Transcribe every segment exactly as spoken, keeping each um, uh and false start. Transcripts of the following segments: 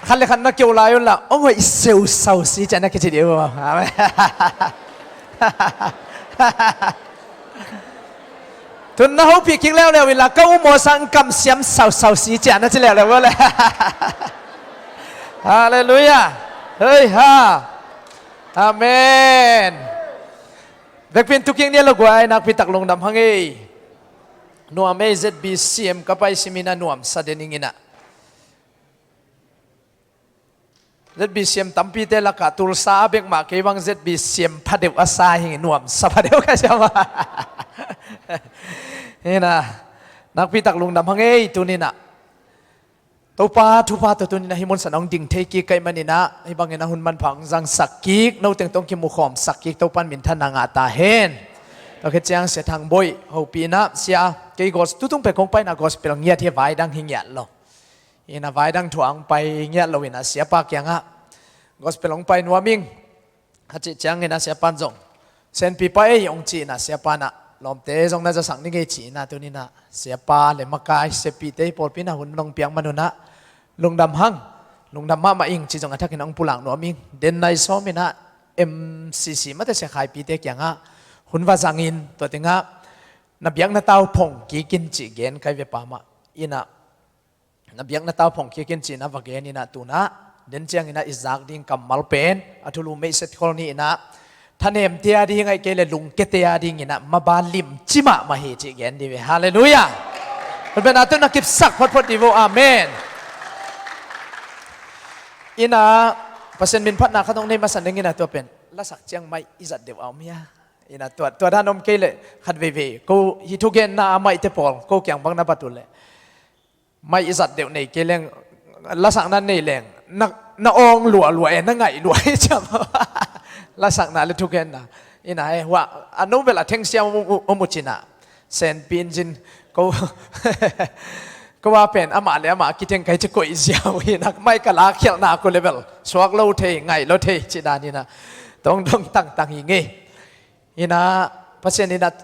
Khat le khat na keu lai un la, hong hoih seusau si ciah na kici dih uh. Amen. Tun na hopih kik leuleu in la, ka umaw sang kamsiam sausau si ciah na ci leuleu uh le. Halleluiah. Hei ha. Amen. Vekpi in tu kik ni a lo guai, nakpi tak lungdam hang ei. Nuam ei, Z B C M ka pai simin a nuamsa den ing in ah. Z B C M tampite lakah Tulsa a bek mah kei bang Z B C M phadeuh a sa hi, nuamsa phadeuh ka siam a. Hi na, nakpi tak lungdam hang ei tuni in ah. Topa thupha tawh tuni in ah hih munsan hong ding thei kik ka hih manin ah, hih bangin a hun manpha hong zangsak kik, no teng tawh hong kimukhawmsak kik Topa in minthanna ngah ta hen. Tua khit ciang Sia Thang Boih hopih in ah, sia, kei gos-, tutung pek kong pai in ah gospel ngiat hi, vai dang hi ngiat lo. In ah vai dang thu ah hong pai ngiat lo in ah siapa kiangah gospel hong pai nuam ing. A cih ciangin ah siapa in zong, Senpi pai ei hong ci in ah siapa in ah, lawmte zong na zasak ning ei ci in ah, tuni in ah siapa le makai siapite pawlpi in ah hun nong piak man un ah lungdam hang, lungdam mahmah ing ci zong a thakin hong pulak nuam ing. Den nai sawm in ah M C C mate sia khaipite kiangah hun va zangin, tua tengah na biakna tau phong kik in ci gen kai ve pa mah. In ah na biakna tau phong kik in ci in ah va gen in ah, tun ah den ciangin ah i zak ding kammal pen a thulu meihset khol ni in ah, thanemte a ding ahih kei le lungkete a dingin ah maba limci mahmah hi cih gen dih ve. Halleluiah. Tua pen a tun a kipsak photphot dih vo. Amen. In ah Pasian min phatna khat hong nei masa ning in ah, tua pen lasak ciang maih i zat deuh a om hia? In ah tua, tua dan om kei le khat veivei ko hih thugenna a maihte pawl ko kiang bang na bat uh leh, maih i zat deuh nei kei leng, lasakna nei leng, na, na awng lualua e, na ngaih lua e ciam. Lasakna le thugenna. In ah hei hua a no bel a thengsiam om uh, om uh ci in ah. Senpi in zin ko, ko a pen amah le amah kitheng kai ci koih ziau hi in ah, maih ka lak khialhna ko le bel suak lo thei, ngaih lo thei ci dan in ah. Tong dong tangtang hi ngei. In ah Pasian in ah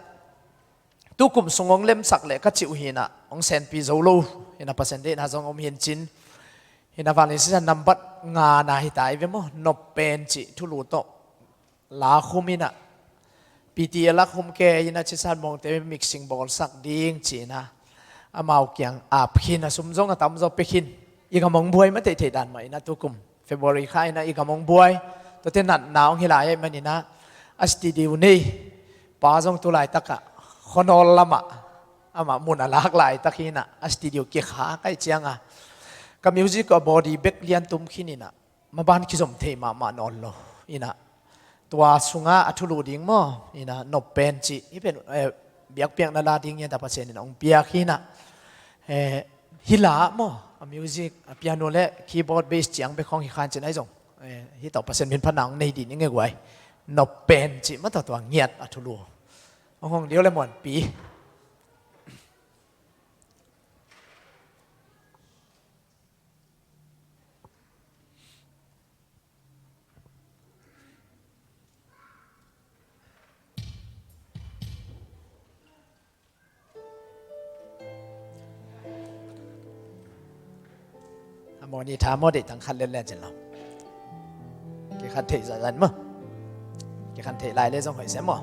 tukum sung hong lemsak leh ka cih uh hi in ah, hong senpi zo lo uh hi in ah, Pasian deihna zong om hi in cin. Hi in ah vanglian sisan nambat nga na hi ta i ve maw, nop pen cih thulu tawh la khum in ah, P T A la khum kei in ah, cisan mawngte mixing bawlsak ding ci in ah, amau kiang ap khin a, sum zong a tamzaw pia khin. I gam hong buai ma teitei dan mah in ah tukum February kha in ah i gam hong buai. Tuate natna hong hi lai ahih manin ah, a studio nei pa zong tu laitakah khuanawl lamah amah mun a lak laitak hi in ah, a studio kikhak ahih ciangah ka music a body bek lian tum khin in ah, maban kizom thei mahmah nawn lo. In ah tua sungah a thulu ding maw, in ah nop pen cih hih pen, eh, biakpiakna la ding hi in ah, Pasian in hong piak hi in ah. Eh, hih la maw, a music, a piano le keyboard, bass ciang bek hong hi khan cin ahi zong, eh, hih tawh Pasian min phatna hong nei dih ning e guai. Nop pen cih mah tawh tua ngiat a thulu hong hong dih o le muanpi. A mawni tha maw, deih tang khat lel le cin lo. Kikhan theih zahzah in maw. Kikhan theih lai le zong hoih sem maw.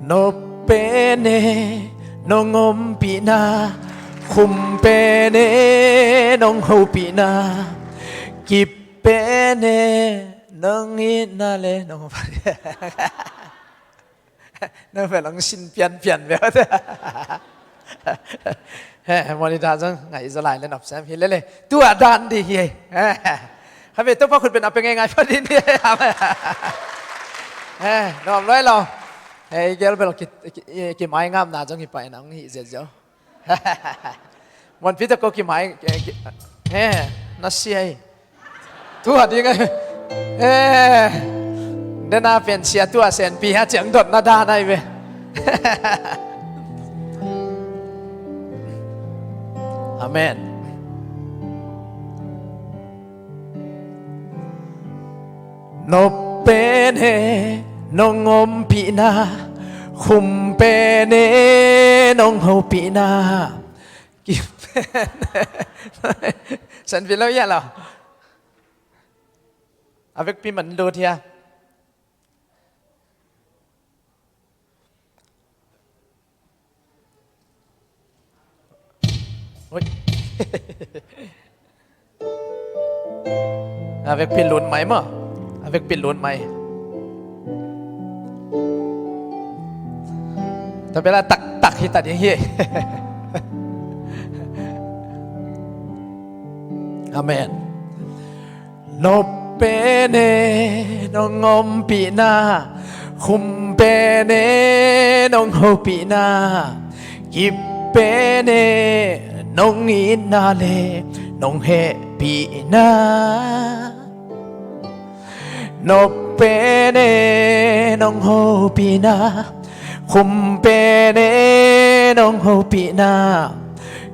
Nop pen e nong ompihna, khum pen e nong hopihna, kip pen e nong itna le nong Nang vel ang sin pianpian ve. He, monitor zong ngaih zaw lai le nop sem hi lele. Tua dan dih hi. He, khabe Topa khut pen a pe ngeingai pha dih ni. He, nuam luai lo. He, i gel bel ki, ki, ki mai ngamna zong hi pai nang hi zia zia. Muanpi tawh ko kimai, eh, ki-, eh, na sia hi. Tua ding, eh, dena pen sia tua senpi ha ciang dotna dan ahi ve. Amen. Nop pen e nong ompihna, khum pen e nong hopihna, Kipen. San vilo ya lo. A vekpi man lut hia. Oi. A vekpi lut mai maw. A vekpi lut mai. Tua bela taktak hi ta ding hi. Amen. Nop pen e nong ompihna, khum pen e nong hopihna, kip pen e nong itna le nong hehpihna. Nop pen e nong hopihna, khum pen e nong hopihna,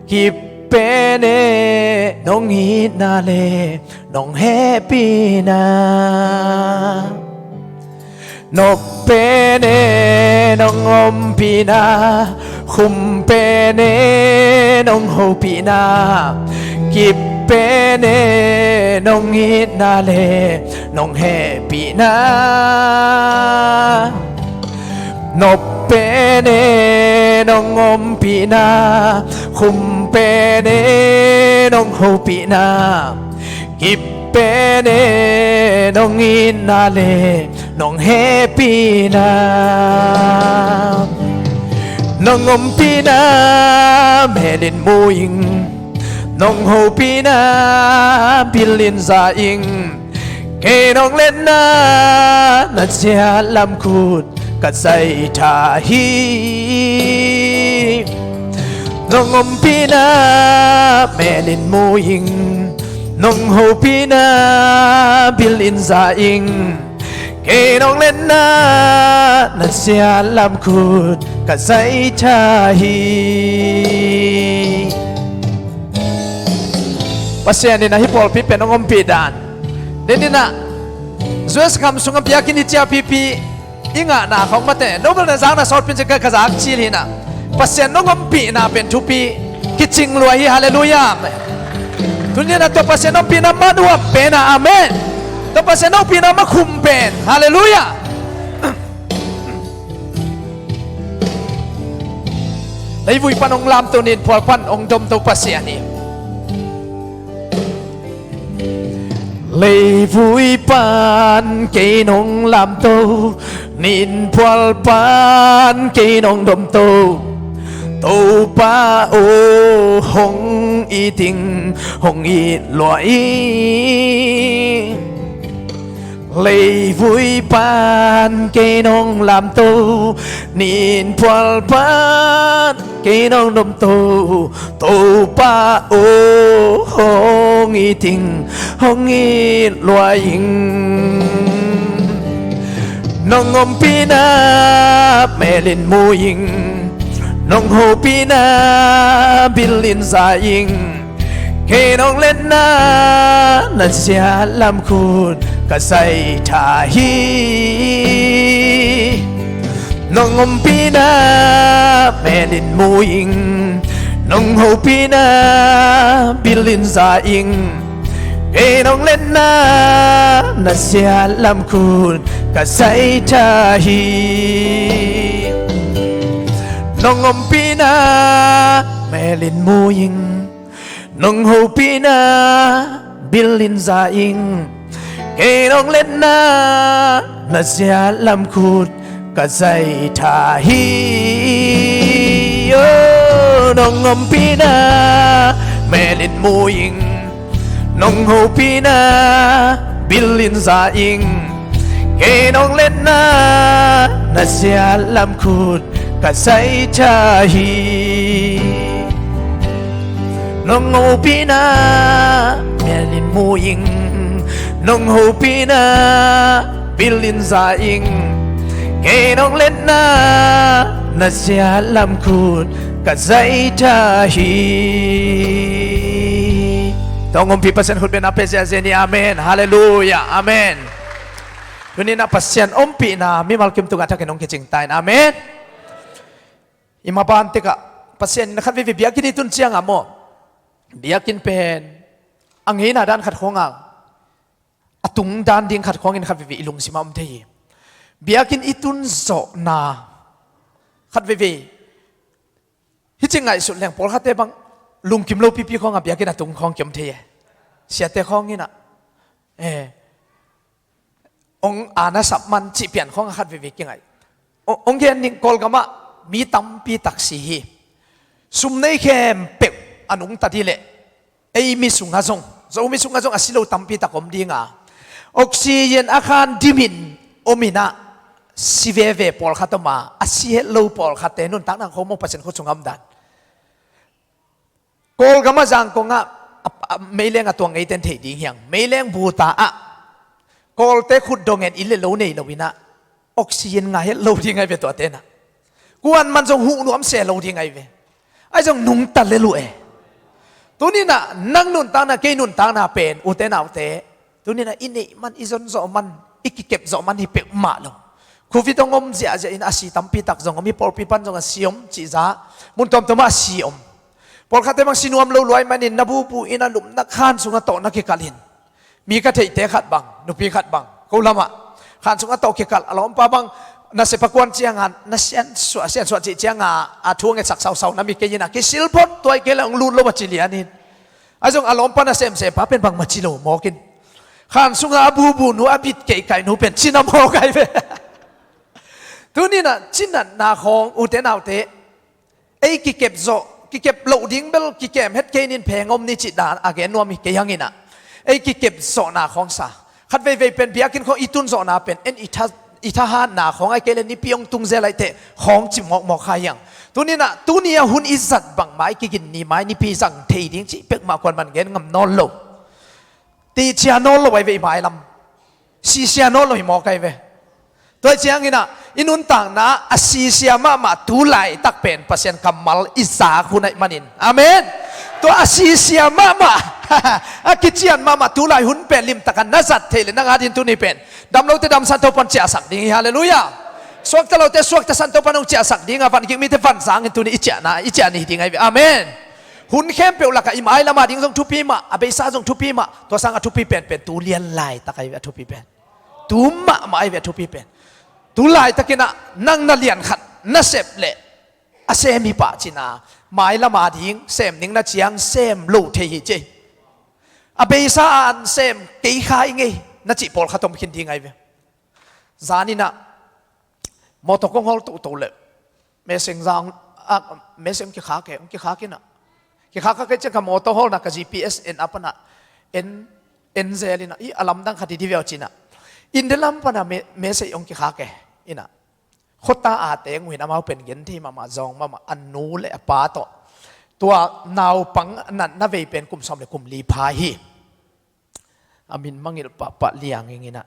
kip pen e nong itna le nong hehpihna. Nop pen e nong ompihna, khum pen e nong hopihna, kip pen e nong itna le nong hehpihna. Nop pen e nong ompihna, khum pen e nong hopihna, kip pen e nong itna le nong hehpihna. Nong ompihna mel in mu ing, nong hopihna bil in za ing. Kei nong letna na ciat lam khut ka zaitha hi. Nong ompihna mel in mu ing, nong hopihna bil in za ing. Kei nong letna na ciat lam khut ka zaitha hi. Pasian in a hi pawlpi pen nong ompih dan. Ni ni na, U S kham sungah biakinn hi ciah pipi i ngahna khawng mate, nobel na zakna sawtpin cika ka zak cil hi na. Pasian nong ompihna pen thupi kicing lua hi, halleluiah. Tuni na tua Pasian nong ompihna manuam pen a, amen. Tua Pasian nong ompihna makhum pen, halleluiah. Leivui pan hong lamto, ninphual pan hong domto Pasian hi. Leivui pan kei nong lamto, ninphual pan kei nong domto, Topa aw hong it ing, hong it lua ing. Leivui pan kei nong lamto, ninphual pan kei nong domto, Topa aw hong it ing, hong it lua ing. Nong ompihna mel in mu ing, nong hopihna bil in za ing. Kei nong letna na ciat lam khut ka zaitha hi. Nong ompihna mel in mu ing, nong hopihna bil in za ing. Kei nong letna na ciat lam khut ka zaitha hi. Nong ompihna mel in mu ing, nong hopihna bil in za ing. Kei nong letna na ciat lam khut ka zaitha hi. Oh, nong ompihna mel in mu ing, nong hopihna bil in za ing. Kei nong letna na ciat lam khut ka zaitha hi. Nong ompihna mel in mu ing, nong hopihna bil in za ing. Kei nong letna na ciat lam khut ka zaitha hi. Tong ompih Pasian khut bengna pia ziahziah ni, amen, halleluiah, amen. Tuni na Pasian ompihna mimal kim tungah thakin hong kicing ta in, amen. I maban tikah Pasian in khat veve biakinn i tun ciangah maw, biakinn pen a ngeina dan khat khawngah, a tung dan ding khat khawngin khat veve i lungsimah om thei hi. Biakinn i tun zawhna khat veve hi ci ngaihsut leng pawlkhatte bang lungkim lo pipi khawngah biakinn a tung khawng kiom thei e. Siate khawng inah, eh, ong ana sap man cih pian khawngah khat veve kingaih. Ong gen ning, Kawlgamah mi tampi tak si hi. Sum nei khempeuh a nungta dih leh ei mi sungah zong, Zomi sungah zong a si lo tampi tak om dinga, oxygen a khan dimin om inah si veve pawlkhat om a, a si het lo pawlkhatte nuntakna khawng maw Pasian khut sungah om dan. Kawlgamah Zangkongah a, a, meileng a tuang ngeiten thei ding hiang. Meileng buta ah Kawlte khut dong en in le lo nei lo inah oxygen ngah het lo ding ahi ve tuate inah. Kuan man zong huh nuam se lo ding ahi ve. Ahi zong nungta lel uh e. Tuninah nang nuntakna, kei nuntakna pen, ute naute, tuninah i neih man, i zon zawh man, i kikep zawh man hi peuhmah lo. Covid hong om ziahziah in a si tampi tak zong om hi, pawlpi pan zong a si om, cihza mun tuamtuamah a si om. Pawlkhatte bang si nuam lo luai manin na bubu in a lupna khan sungah tawh na kikalhin. Mi ka theihte khat bang, nupi khat bang, ko lamah khan sungah tawh kikalh, a lawmpa bang nasep a kuan cianga na siansuah, siansuah cih cianga a thu a ngetsak sausau na mi kei inah kisil phot, tuai kei le hong lut lo a ci lianin. A zong a lawmpa na semsempa pen bangmah ci lo mawkin, khan sungah a bubu nu a bit keihkaih nu pen cina mawk ahi ve. Tuninah cinatna khawng, ute naute, ei kikep zawh, kikep loh ding bel kikem het kei nin pheng om ni cih dan a gen nuam hi kei hanginah, ei kikep zawhna khawng sa. Khat veivei pen biakinn khawng i tun zawhna pen en i tha, i thahatna khawng ahi kei le nipi hong tung zel ahi teh khawng ci mawkmawk kha hiang. Tuninah tuni a hun i zat bangmah i kigin ni mai nipi zang thei ding cih pekmah kuan man gen ngam nawn lo. Tihcia nawn lo ahi ve i mailam. Sisia nawn lo hi mawk ahi ve. Tua hi cianginah i nuntakna a sisia mahmah tu laitak pen Pasian kammal i zak hun ahi manin. Amen. Tua a sisia mahmah, a kician mahmah tu lai hun pen limtakin na zat theih le nang adin tuni pen dam lote damsan Topan ciahsak ding hi. Halleluiah. Suakta lote suaktasan Topan hong ciahsak dinga, vangik mite vanzangin tuni i ciahna, i ciah ni hi ding ahi ve. Amen. Hun khempeuh lakah i mailama ding zong thupi mah, a beisa zong thupi mah, tua sangah thupi penpen tu lian laitak ahi ve a thupi pen. Tu mahmah ahi ve a thupi pen. Tu laitakinah nang na lian khat na sep leh a sem hi pah cina, mailama ding sem ning na ciang sem lo thei hi ci. A beisa a an sem kei kha i ngei na cih pawlkhat om khin ding ahi ve. Zaninah mawtaw kong hawl toto le meseng zang, ah, meseng kikhak e, hong kikhak inah. Kikhak a kei ciang ka mawtaw hawlna ka G P S en a panah en, en zel inah, i a lamdang khat i di viau cinah. India lam panah me, mesei hong kikhak e inah. Khuata a teng uh in amau pen gen thei mahmah, zawng mahmah, a nu le a pa tawh. Tua naupang natna vei pen kum sawm le kum li pha hi. A min mangilh pahpah liang inginah.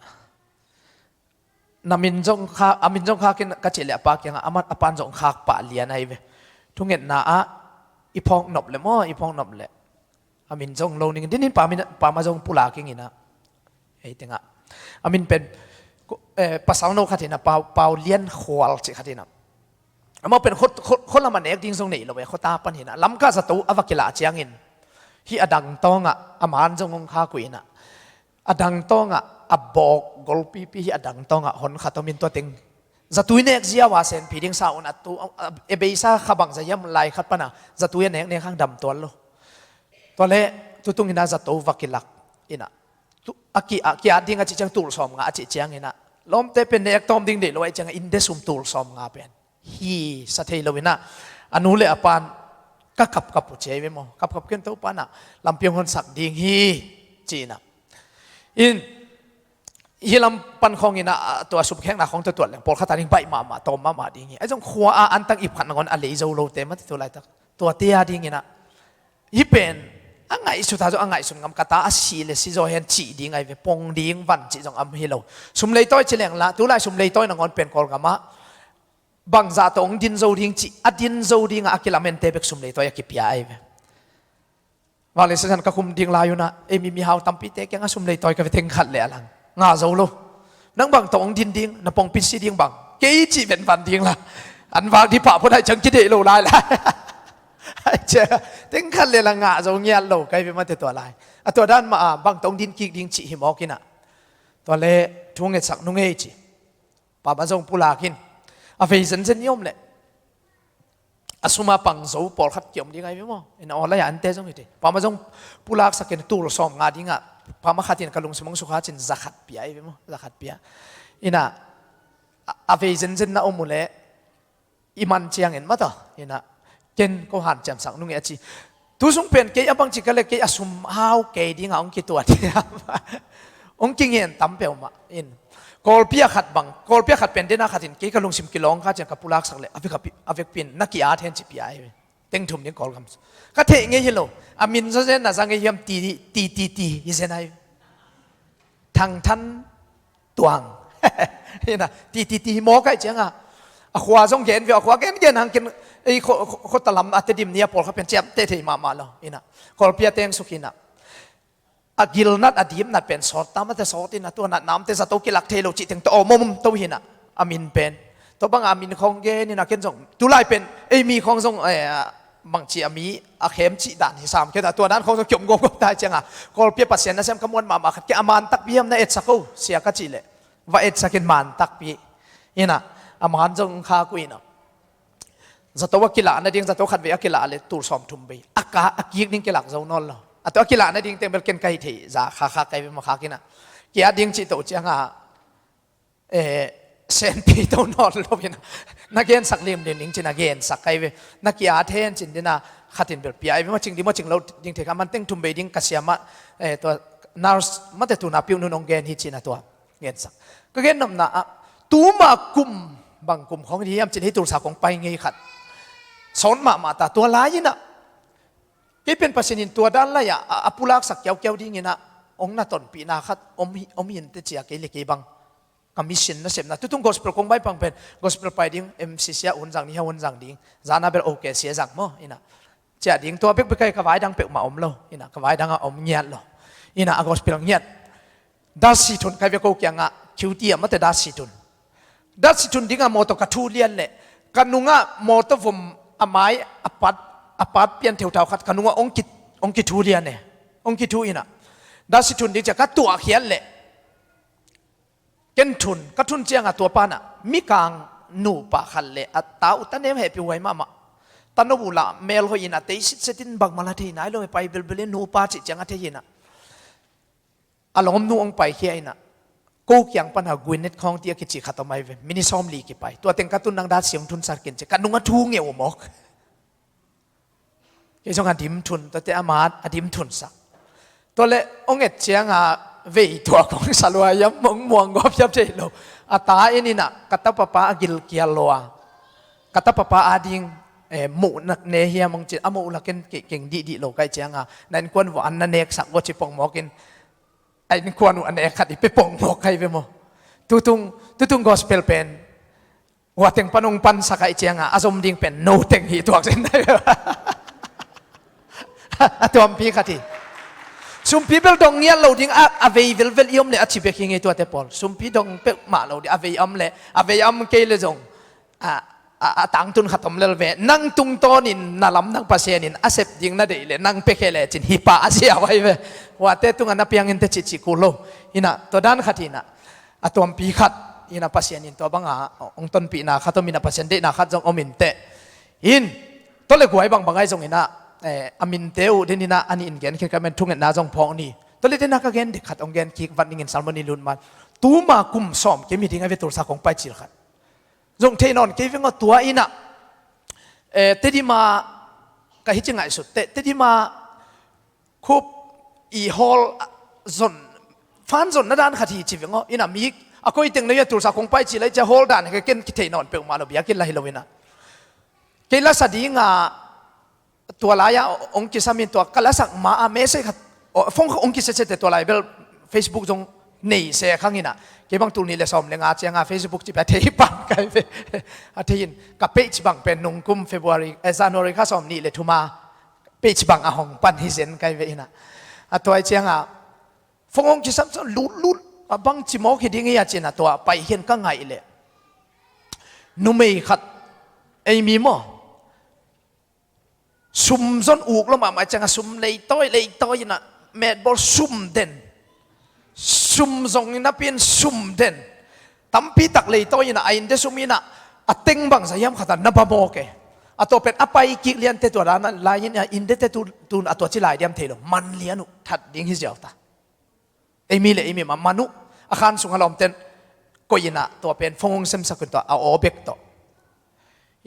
Na min zong khak, a min zong khakin ka cih leh a pa kiangah, a man, a pan zong khak pah lian ahi ve. Thungetna ah i phawk nop le maw, i phawk nop le a min zong lo ning dinin pa min, pa ma zong pulak inginah. Hei tengah a min pen, eh, pasal no khat inah, Pau, Pau Lian Khual cih khat inah. Amau pen khua, khua, khua lamah nek ding zong nei lo e, khuata pan hinah. Lamka zato a va kilah ciangin hih a dang tawngah a man zong hong khak uh inah. A dang tawngah a bawk golpipi hi, a dang tawngah hon khat om in tua teng zatui nek ziau a senpi ding sa un a tu, a, a beisa kha bang za hiam lai khat pana zatui a nek nek hang dam tuan lo. Tua le tutung inah zato va kilak inah. Tu, a ki, a ki-at ding a cih ciang tul sawm nga a cih ciang inah. Lawmte pen nek tawm ding deih lo a cih ciang inah, inde sum tul sawm nga pen hi sa thei lo inah, a nu le a pan ka kapkap uh ci ahi ve maw. Kapkap ken Topa inah lampi hong honsak ding hi ci inah. In, hih lam pan khawng inah, a, tua sumkhekna khawng tuatuat leng pawlkhat a ding baih mahmah, tawm mahmah ding hi. Ahi zong khua a antang ip khat nangawn a lei zo lote mah tu laitak. Tuate a ding inah hih pen a ngaihsut a zong a ngaihsut ngam, ka ta a si le si zaw hen cih ding ahi ve, pong ding van cih zong am hi lo. Sum leitawi ci leng la, tulai sum leitawi nangawn pen Kawlgamah bangzah tawh hong din zo ding cih, a din zo dingah a kilamente bek sum leitawi a kipia ahi ve. Vanglian sisan ka khum ding lai unah ei mi mihau tampite kiangah sum leitawi ka ve teng khat le a lang nga zo lo. Nang bang tawh hong din ding, na pongpi si ding bang, kei cih venvan ding la. An vak dih pah phot ahi ciang kideih lo lai lai. Ai cia, teng khat le la ngah zo ngiat lo kai ve mate tua lai. A tua dan mah a bang tong din kik ding cih hi mawk inah. Tua le thu ngetsak nung ei ci. Pama zong pulak in. A vei zenzen i om le a suma pang zo pawlkhat kiom ding ai ve maw? Ina aw lai a ante zong hi te. Pama zong pulak sakin tul sawm nga dingah pama khatin ka lungsim hong sukha cin zakhat pia ai ve maw? Zakhat pia. Ina a, a vei zenzen na om uh le i man ciangin mata ina ken ko han ciamsak nung e a ci. Tu sung pen kei a bang ci ka le kei a sum hau kei dinga hong kituat hiam? Hong kingen tam peuhmah in. Kawlpi a khat bang, kawlpi a khat pen dena khatin kei ka lungsim kilawng kha ciang ka pulaksak le a vek a pi-, a vekpin na ki-at hen ci pia ai ve. Teng thum ding Kawlgam. Ka theih ngei hi lo. A min zaw zen na za ngei hiam ti, ti, ti, ti hi zen ai. Thangthan tuang. Hina, ti, ti, ti hi mawk ai cianga. A khua zong gen ve, a khua gen gen hangkin ei kho, kho, kho talam a Tedim ni a pawlkhat pen ciam te thei mahmah lo. Hina, Kawlpi a teng suk hina. A gilnat, a dimnat pen sawt tam a te sawt hina, tua nat namte zato kilak thei lo cih teng tawh awm awm to hina. A min pen. Tua banga a min khawng gen hina ken zong. Tulai pen, ei mi khawng zong, eh, bangci a mi a khem cih dan hi sam khe ta, tua dan khawng zong kiom gawp gawp ta cianga. Kawlpi a Pasian nasem ka muan mahmah khat kia a man takpi hiam na etsak o, sia ka cih leh. Va etsakin man takpi. Hina, a man zong kha kuina. Zato a kilah nading, zato khatvei a kilah le tul sawm thum vei. A ka, a kik ding kilak zo nawn lo. A to a kilah nading teng bel ken ka hi thei, za kha kha kai ve ma kha kina. Kia ding cih to cianga, eh, senpi to nawn lo ina. Na gensak lim din ding cina gensak kai ve. Na kia then cin dina khatin bel pia ai ve ma cing ding ma cing lo ding thei kha man teng thum vei ding ka siama, eh, to nurse mate tuna piu nun ong gen hi cina tua. Gensak. Ka gen namna ah, tuma kum, bang kum khawng hi hiam cin hi tulsa kong pai ngei khat. Sawn mahmah ta tua lai ina. Kei pen Pasian in tua dan lai ah, a, a pulaksak kiaukiau ding ina, ong na tonpihna khat, om hi, om hin te cia kei le kei bang. Ka mission nasepna. Tutung gospel kong bai pang pen, gospel pai ding, M C C a un zang ni ha un zang ding. Zana bel okay sia zang maw, ina. Cia ding tua bekbek ai ka vai dang peuhmah om lo, ina, ka vai dang a om ngiat lo. Ina a gospel ngiat. Dasi thun kai ve ko kiangah, Q T M mate dasi thun. Dasi thun dinga mawtaw ka thu lian le, ka nungah mawtaw vom a mai a pat, a pat pian theuthau khat ka nungah ong ki, ong ki thu lian e. Ong ki thu ina. Dasi thun ding cia ka tuah khiat le. Ken thun, ka thun cianga tua pana, mikang nupa khat le, a ta uh ta nem hehpih huai mahmah. Ta no uh lah, mel hoih ina, tei sitsetin bangmah la thei nai lo, pai belbel in nupa cih cianga thei ina. A lawmnu ong pai khia ina. Ko kiang pana Gwyneth khawng tia kici khat om ai ve. Mini sawm li kipai. Tua teng ka tun nang dat siang thun sar kin ci. Ka nunga thu ngeu mawk. Kei zong a dim thun, tua te a mat a dim thun sak. Tua le ong et cianga vei tua kong sa lua yam mong muang gawp yam thei lo. A ta in ina, ka ta papa a gil kia lua. Ka ta papa a ding, eh, muh nak ne hiam ong ci, a muh lakin ke, keng dih dih lo kai cianga. Na innkuan vua an na nek sak vua ci pong mawkin. A innkuan uh a nek khat i pe pong mawk kai ve maw. Tutung, tutung gospel pen. Hua teng pan ong pansak ai cianga, a zom ding pen no teng hi tuak sin nai. A tuampi khat hi. Sumpi bel dong ngiat lo ding a, a vei velvel i om le a ci bek hi ngei tuate pawl. Sumpi dong peuhmah lo ding, a vei am le, a vei am kei le zong. A, a, a tangtun khat om lel ve. Nang tungtawnin na lam nang Pasian in a sep ding na deih le, nang pekhe le cin hi pa a sia vai ve. Huate tunga na piangin te ci ci kul lo. Ina, tua dan khat ina. A tuampi khat, ina Pasian in tua banga, ong tonpihna khat om ina Pasian deihna khat zong om in te. In, tua le guai bangbang ai zong ina, eh, a minte uh den ina, ani in gen khin ka men thungetna zong phawng ni. Tua le dena ka gen dik khat ong gen kik vat ningin salmon i lut man. Tuma kum sawm kei mi ding a ve tulsa kong pai cil khat. Zong thei nawn kei veng aw tua ina. Eh, Tedima, ka hi ci ngaihsut te, Tedima, khup i hawl zon, fan zon na dan khat hi ci veng aw. Ina mi a koi teng na ia tulsa kong pai ci lai cia hawl dan he ken kithei nawn peuhmah lo biakinn la hi lo ina. Kei la sa dinga tua lai-a ong kisamin tua ka lasak ma a message khat, phone ong kisetsete tua lai bel Facebook zong nei se khang ina. Kei bang tul nih le sawm le nga cianga Facebook ci pia thei pan kai ve. A thei in ka page bang pen nungkum February, eh, January kha sawm nih le thuma page bang a hong pan hi zen kai ve ina. A tuai cianga phone ong kisam sa lut lut a bang ci mawk hi ding ia cina tua pai hian ka ngaih le. Numei khat ei mi maw. sum zon uk lo mahmah ciangah sum leitawi leitawi inah metbawl sum den. Sum zong in a pian sum den. Tampi tak leitawi inah a innte sum inah a teng bangza hiam khatah na ba mawk e. A tua pen a pai kik liante tua dan a lai inah innte te tu, tun a tua ci lai diam thei lo. Man lian uh that ding hi ziau ta. Ei mi le ei mi mah man uh a khan sungah lawmten koih inah tua pen phone hong semsak un tua a aw bek tawh.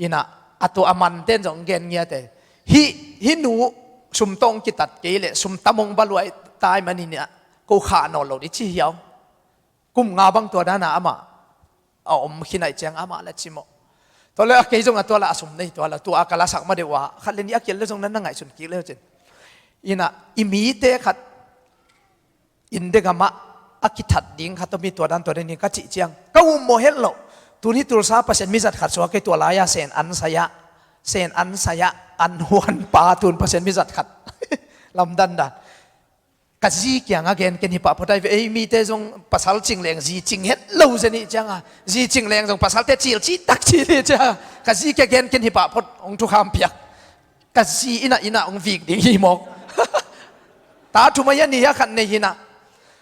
Inah a tua a manten zong gen ngiate. Hih, hih nu sum tawh hong kitat kei leh sum tam hong ba luai tai man inah ko khah nawl lo dih ci hiau. Kum nga bang tua dana amah a om khin ahih ciang amah la cimawh. Tua le a kei zong a tua la a sum nei tua la tua a ka lasak ma deuh a khat le nih a kial le zong nan na ngaihsun kik le uh cin. Inah i mite khat inn dek amah a kithat ding khat tawh mi tua dan tua dan ding ka cih ciang ka um mawh het loh. Tun hi tulsa Pasian mizat khat suak kei tua lai-a sen an sai-ah, sen an sai-ah an huan pa tun Pasian mizat khat lamdan dan. Ka zi kiangah gen ken hi pah phot ai ve, ei mite zong pasal cing leng zi cing het lo zen ih cianga zi cing leng zong pasalte cil cih tak cil ih cianga ka zi kia gen ken hi pah phot hong thukham piak. Ka zi inah inah hong vik ding hi mawk. Ta thum a hian ni hi a khat nei hinah.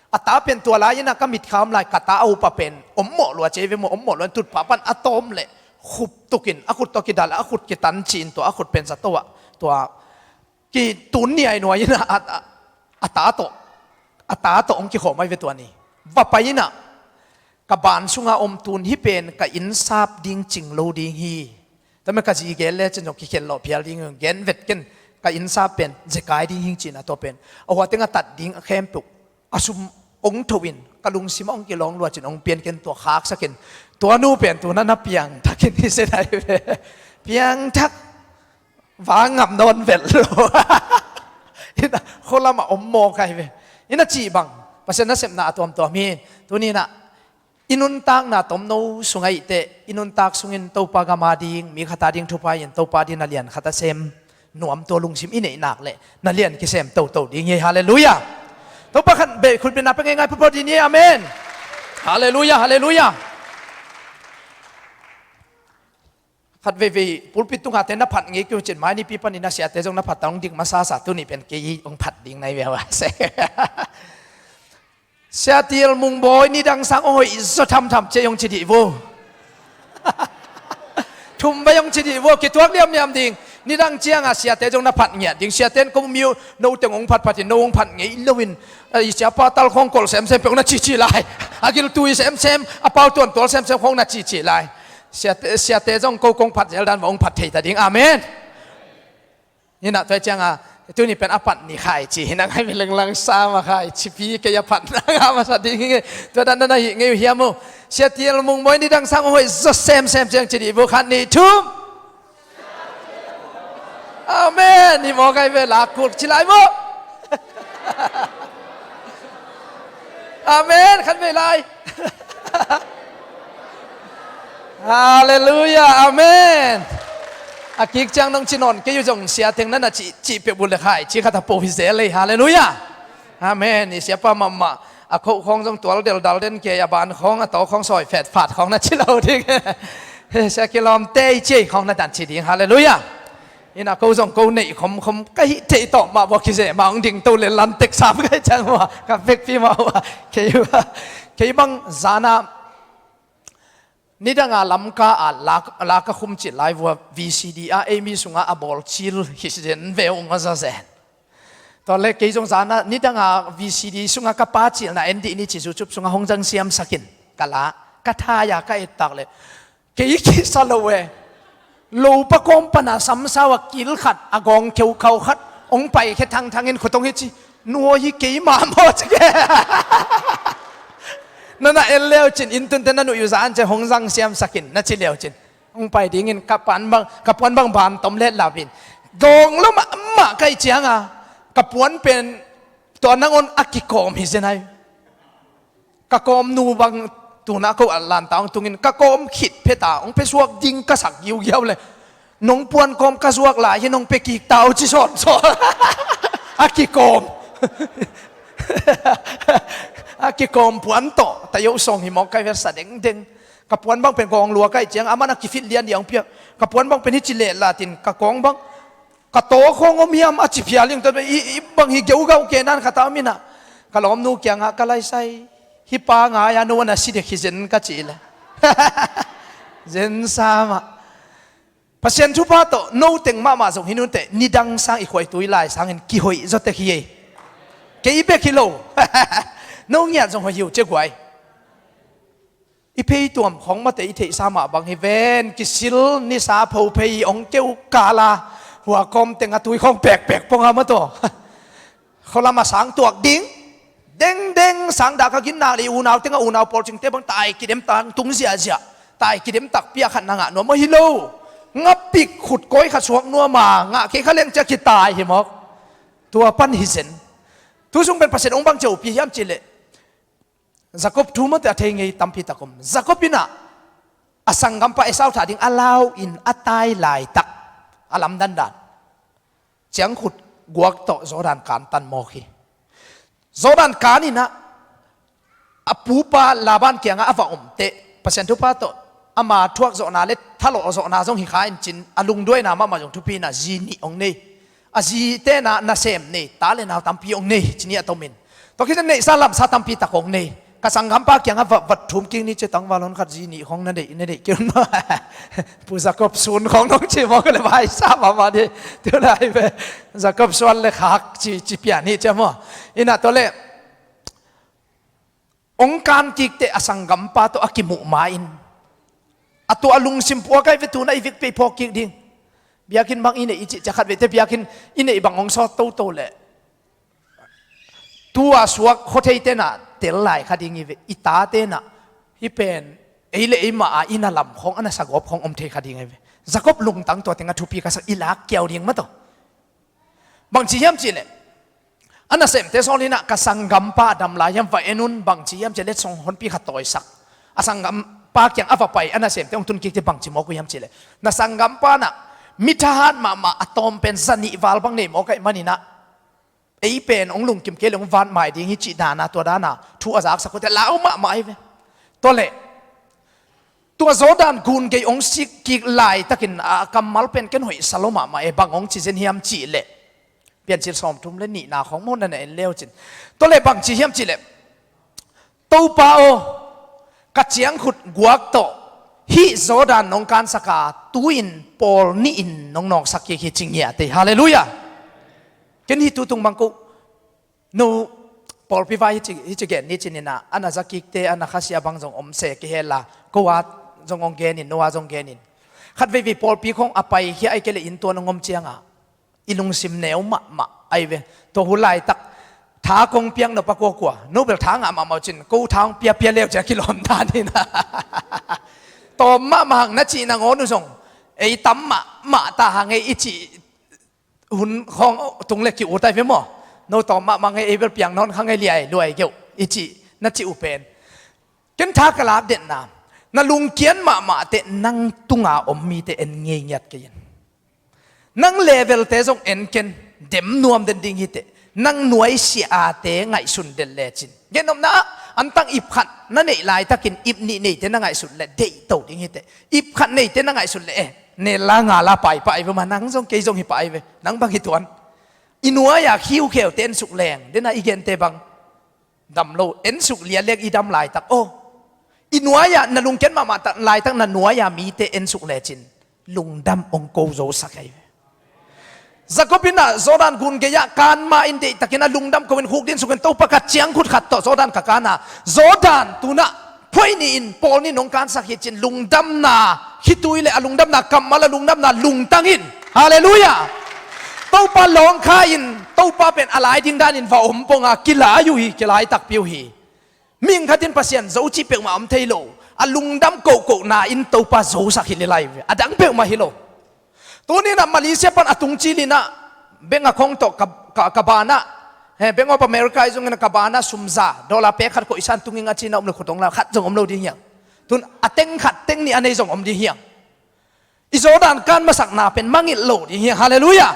A ta pen tua lai inah ka mitkham lai ka ta a upa pen om mawh lua cei ve maw om mawh lua in tutphah pan a tawm leh khup tukin a khut tawh kidal a khut kitan ci-in tua a khut pen zato ah tua kitun ni ai nuai inah a, a, a ta tawh a ta tawh hong kikhawm ai ve tua ni. Va pai inah ka ban sunga om tun hi pen ka innsap ding cing lo ding hi. Tame ka zi gen le cin zong kikhen lawh phial ding gen vet ken ka innsap pen zekai ding hing cin a tua pen a hua teng a tat ding a khempeuh a sum hong tho in ka lungsim a hong kilawng luat cin hong pian ken tua khaksak in tua nu pen tuna na piangthak in hi se nai ve. Piangthak vang ngam nawn velh lo. Ina khualamah om mawk ai ve. Ina cih bang Pasian nasepna a tuamtuam hi. Tuninah i nuntakna tomno sungah ihteh i nuntak sungin Topa gama ding mi khata ding thupha in Topa ding na lian khata sem nuam tua lungsim i neihnak le na lian kisem toto ding hi. Halleluiah. Topa khat beih khutbetna pe ngeingai phapho ding hi. Amen. Halleluiah, halleluiah. Khat veivei pulpit tungah te na phat ngei kei uh cin mai nipi panin a siate zong na phat ta hong dik masasa tuni pen kei hong phat ding nai veu a se. Siatil mungbawi nidang sang hong hoih zaw thamtham cia hong ci dih vo. Thum vai hong ci dih vo kituak liamliam ding. Nidang cianga siate zong na phat ngiat ding siate in ko mi uh no teng hong phatphat in no hong phat ngei loin. I siapa tal khawng kolh semsem peuh na cici lai. A giltui semsem a pau tuantual semsem khawng na cici lai. Siate, siate zong ko kong phat zel dan va hong phat thei ta ding. Amen. Hinah tua cianga tuni pen a phat ni khai ci hinah ngai mi lenglang sama khai cipi kei a phat na nga masa ding hi nge. Tua dan na hi ngei uh hiam uh. Siatil mungbawi nidang sang hong hoih zaw semsem ciang ci dih bu khat nih thum. Amen. Hi mawk ai ve la kut ci lai bu. Amen. Khan vei lai. Halleluiah. Amen. A kik ciang nong ci nawn kei uh zong siateng na na cih cih peuh bu le khai cih khat a po hi zel ei. Halleluiah. Amen. I siapa mahmah a khoh khawng zong tual deldal den kei a ban khawng a taw khawng sawi fetfat khawng na ci lo ding. Sia kilawmte i ciei khawng na dan ci ding. Halleluiah. Ina ko zong ko neih khomkhom ka hih theih tawh mah bua kizeh mah hong ding to le lantek sam ka hih ciang hua ka vekpi mah hua kei hua kei bang zana nidanga Lamka a la ka khum cih lai vua V C D a ei mi sunga a bawl cil hi zen ve ung a za zen. Tua le kei zong zana nidanga V C D sunga ka pa cilna en dih ni ci zucup sunga hong zang siamsakin ka la ka thaya ka ettak le kei kisa lo e. Lopa kawm pana samsau a kil khat a gawng kheukhau khat hong pai khe thangthangin khutong hi ci nuaw hi kei mahmawh ci ke. Na na en leu cin inn tunte na nuih uh za an ce hong zang siamsakin na ci leu cin hong pai dingin ka puan bang ka puan bang ban tom let lapin dawng lo mahmah kai cianga ka puan pen tua nangon a kikawm hi zenai. Ka kawm nu bang tuna ko a lanta hong tungin ka kawm khit pheta hong pia suak ding ka sak giugiau le nong puan kawm ka zuak lai hi nong pia kik tau ci sawnsawn. A kikawm a kikawm puan tawh tayo sawng hi mawk kai versa dengdeng. Ka puan bang pen kawng lua kai ciang aman a kifit lian diang piak ka puan bang pen hi ci leh latin ka kawng bang Ka tawkhawng om hiam a ci phial ing, tua i, i bang hi geugau ke nan khat a om inah, ka lawmnu kiangah ka laisai, hih pa ngai-a no a na si dek hi zen ka cih leh, zen sa mah. Pasian thupha tawh no teng mahmah zong hi nunteh, nidang sang i khuaitui lai sangin kihoih zawtek hi ei. Kei bek hi lo. No ngiat zong hoih hi uh cia guai. I pheituam khawng mate i theihsa mah bang hi ven, kisil nisa pho phei ong keu kala, hua kawm teng a tui khawng pekpek pong a mataw. Khualam a sang tuak ding, dengdeng sang dah ka ginnak le i unau teng a unau pawlcingte bang tai kidem tang tung ziahziah, tai kidem takpi a khat na ngah nuam ahi lo. Ngapik khut kawi khat suak nuam a ngah kei kha leng cia kitai hi mawk. Tua pan hi zen. Tu sung pen Pasian ong bang cia uh pi hiam cih leh, Jacob thu mate a thei ngei tampi tak om. Jacob inah a sanggampa Esau thah ding a lau in a tai laitak, a lamdandan ciangkhut guak tawh Jordan kan tan mawk hi. Jordan kan inah a pupa Laban kiangah a va omteh, Pasian thupha tawh ama thuak zawhna le thalawh zawhna zong hi kha in cin, a lungduaina mahmah zong thupi inah zi nih ong nei. A zi tenah nasem nei, ta le nau tampi ong nei, ci ni a tomin. Tua khit ciang neihsa lamsa tampi tak ong nei. Ka sanggampa kiangah va, va thum kik ni cia, tangval hon khat zi nih khawng na neih, na neih kei un maw. Pu Jacob sun khawng nong ci mawk le vaisa mahmah ni. Tua lai ve, Jacob suan le khak ci, ci pia ni cia maw. Inah tua le ong kan kik teh a sanggampa tawh a kimuh ma-in, a tua a lungsim puak ai ve, tu na i vik pei phawk kik ding. Biakinn bang i neih i cih cia khat vete biakinn i neih bang ong sawt toto leh, tua suak khuathei tenah tel lai kha ding hi ve, i ta tenah hih pen ei le ei mah a i na lam khawng, a na sagawp khawng om thei kha ding hi ve. Jacob lungtang tua teng a thupi ka sak, i lak kiau ding mataw. Bangci hiam cih leh, a nasemte sawl inah ka sanggampa a dam lai hiam va en un, bangci hiam cih leh song honpi khat tawisak. A sanggampa kiang a va pai a nasemte hong tun kik teh bangci mawk uh hiam cih leh, na sanggampa nah mi thahat mahmah a tawm pen za nih val bang nei mawk ahih maninah ei pen hong lungkim kei le hong vat mai ding hi cih dana, tua dana thu a zaksak uh teh lau mahmah hi ve. Tua leh tua Jordan gun gei hong sik kik laitakin a kammal pen ken hoihsa lo mahmah e, bang hong ci zen hiam cih leh, Piancil sawmthum le nihna khawng maw na na en leu cin. Tua leh bangci hiam cih leh, Topa aw, ka ciangkhut guak tawh hih Jordan nong kansak a, tu-in pawl nih in nong nawksak kik hi, ci ngiat ei. Halleluiah. Ken hih tutung bang ko no pawlpi vai hih ci, hih ci gen ni cin inah, a na za kikte, a na khasia bang zong om se kihel a, ko a zong hong gen in, no a zong gen in. Khat veivei pawlpi khawng a paikhia ai kei le inn tuan hong om ciangah i lungsim neu mahmah ai ve. Tua hun laitak tha kong piak nop a kuakua, no bel tha ngah mahmah uh cin, ko tha hong piapia leu cia kilawm dan inah. Tawm mahmah hang na cih nangawn uh zong ei tam mahmah ta hang ei i cih hun khawng tung le ki-ut ai ve maw? No tawm mahmah ngei, ei bel piang nawn kha ngei, liai luai geuh i cih na cih uh pen, ken tha ka lak denna, na lungkiat mahmah teh nang tunga om mite en ngei ngiat kei in. Nang levelte zong en ken, dem nuam den ding hi teh. Nang nuaisiah ate ngaihsun den lecin, gen nopna ah, antang ip khat na neih laitakin ip nih neite na ngaihsut leh deihto ding hi teh. Ip khat neite na ngaihsut leh, eh, nel la ngal a pai pah ai ve maw, nang zong kei zong hi pah ai ve. Nang bang hi tuan. I nuai-a khiukheute en suk leng, dena i gente bang dam lo, en suk lian leng i dam laitak aw. I nuai-ah na lungkiat mahmah tak laitak na nuai-a mite en suk lecin lungdam hong ko zosak hi ve. Jacob in ah Jordan gun gei-ah kan ma-in deihtakin a lungdam ko-in khukdin sukin, Topa, ka ciangkhut khat tawh Jordan ka kan a, Jordan tunah phuai nih in, pawl nih in hong kansak hi cin lungdamna khitui le a lungdamna kammal, a lungdamna lungtang in. Halleluiah. Topa lawngkha in, Topa pen a lai ding danin va om pong a, kilai uh hi, kilai takpi uh hi. Mihing khatin Pasian zo cih peuhmah om thei lo. A lungdam kohkohna in Topa zosak hi lel ai ve. A dang peuhmah hi lo. Tuni in ah Malaysia pan a tung cil in ah, bank account tawh ka, ka, ka banah, he, Bank of America i zongin ah ka banah sum za, dollar pek khat koihsa in tung ing a cih in ah om lo, khut hong la, khat zong om lo ding hiang. Tun a teng khat teng nih a nei zong om ding hiang. I Jordan kan masakna pen mangngilh lo ding hiang. Halleluiah.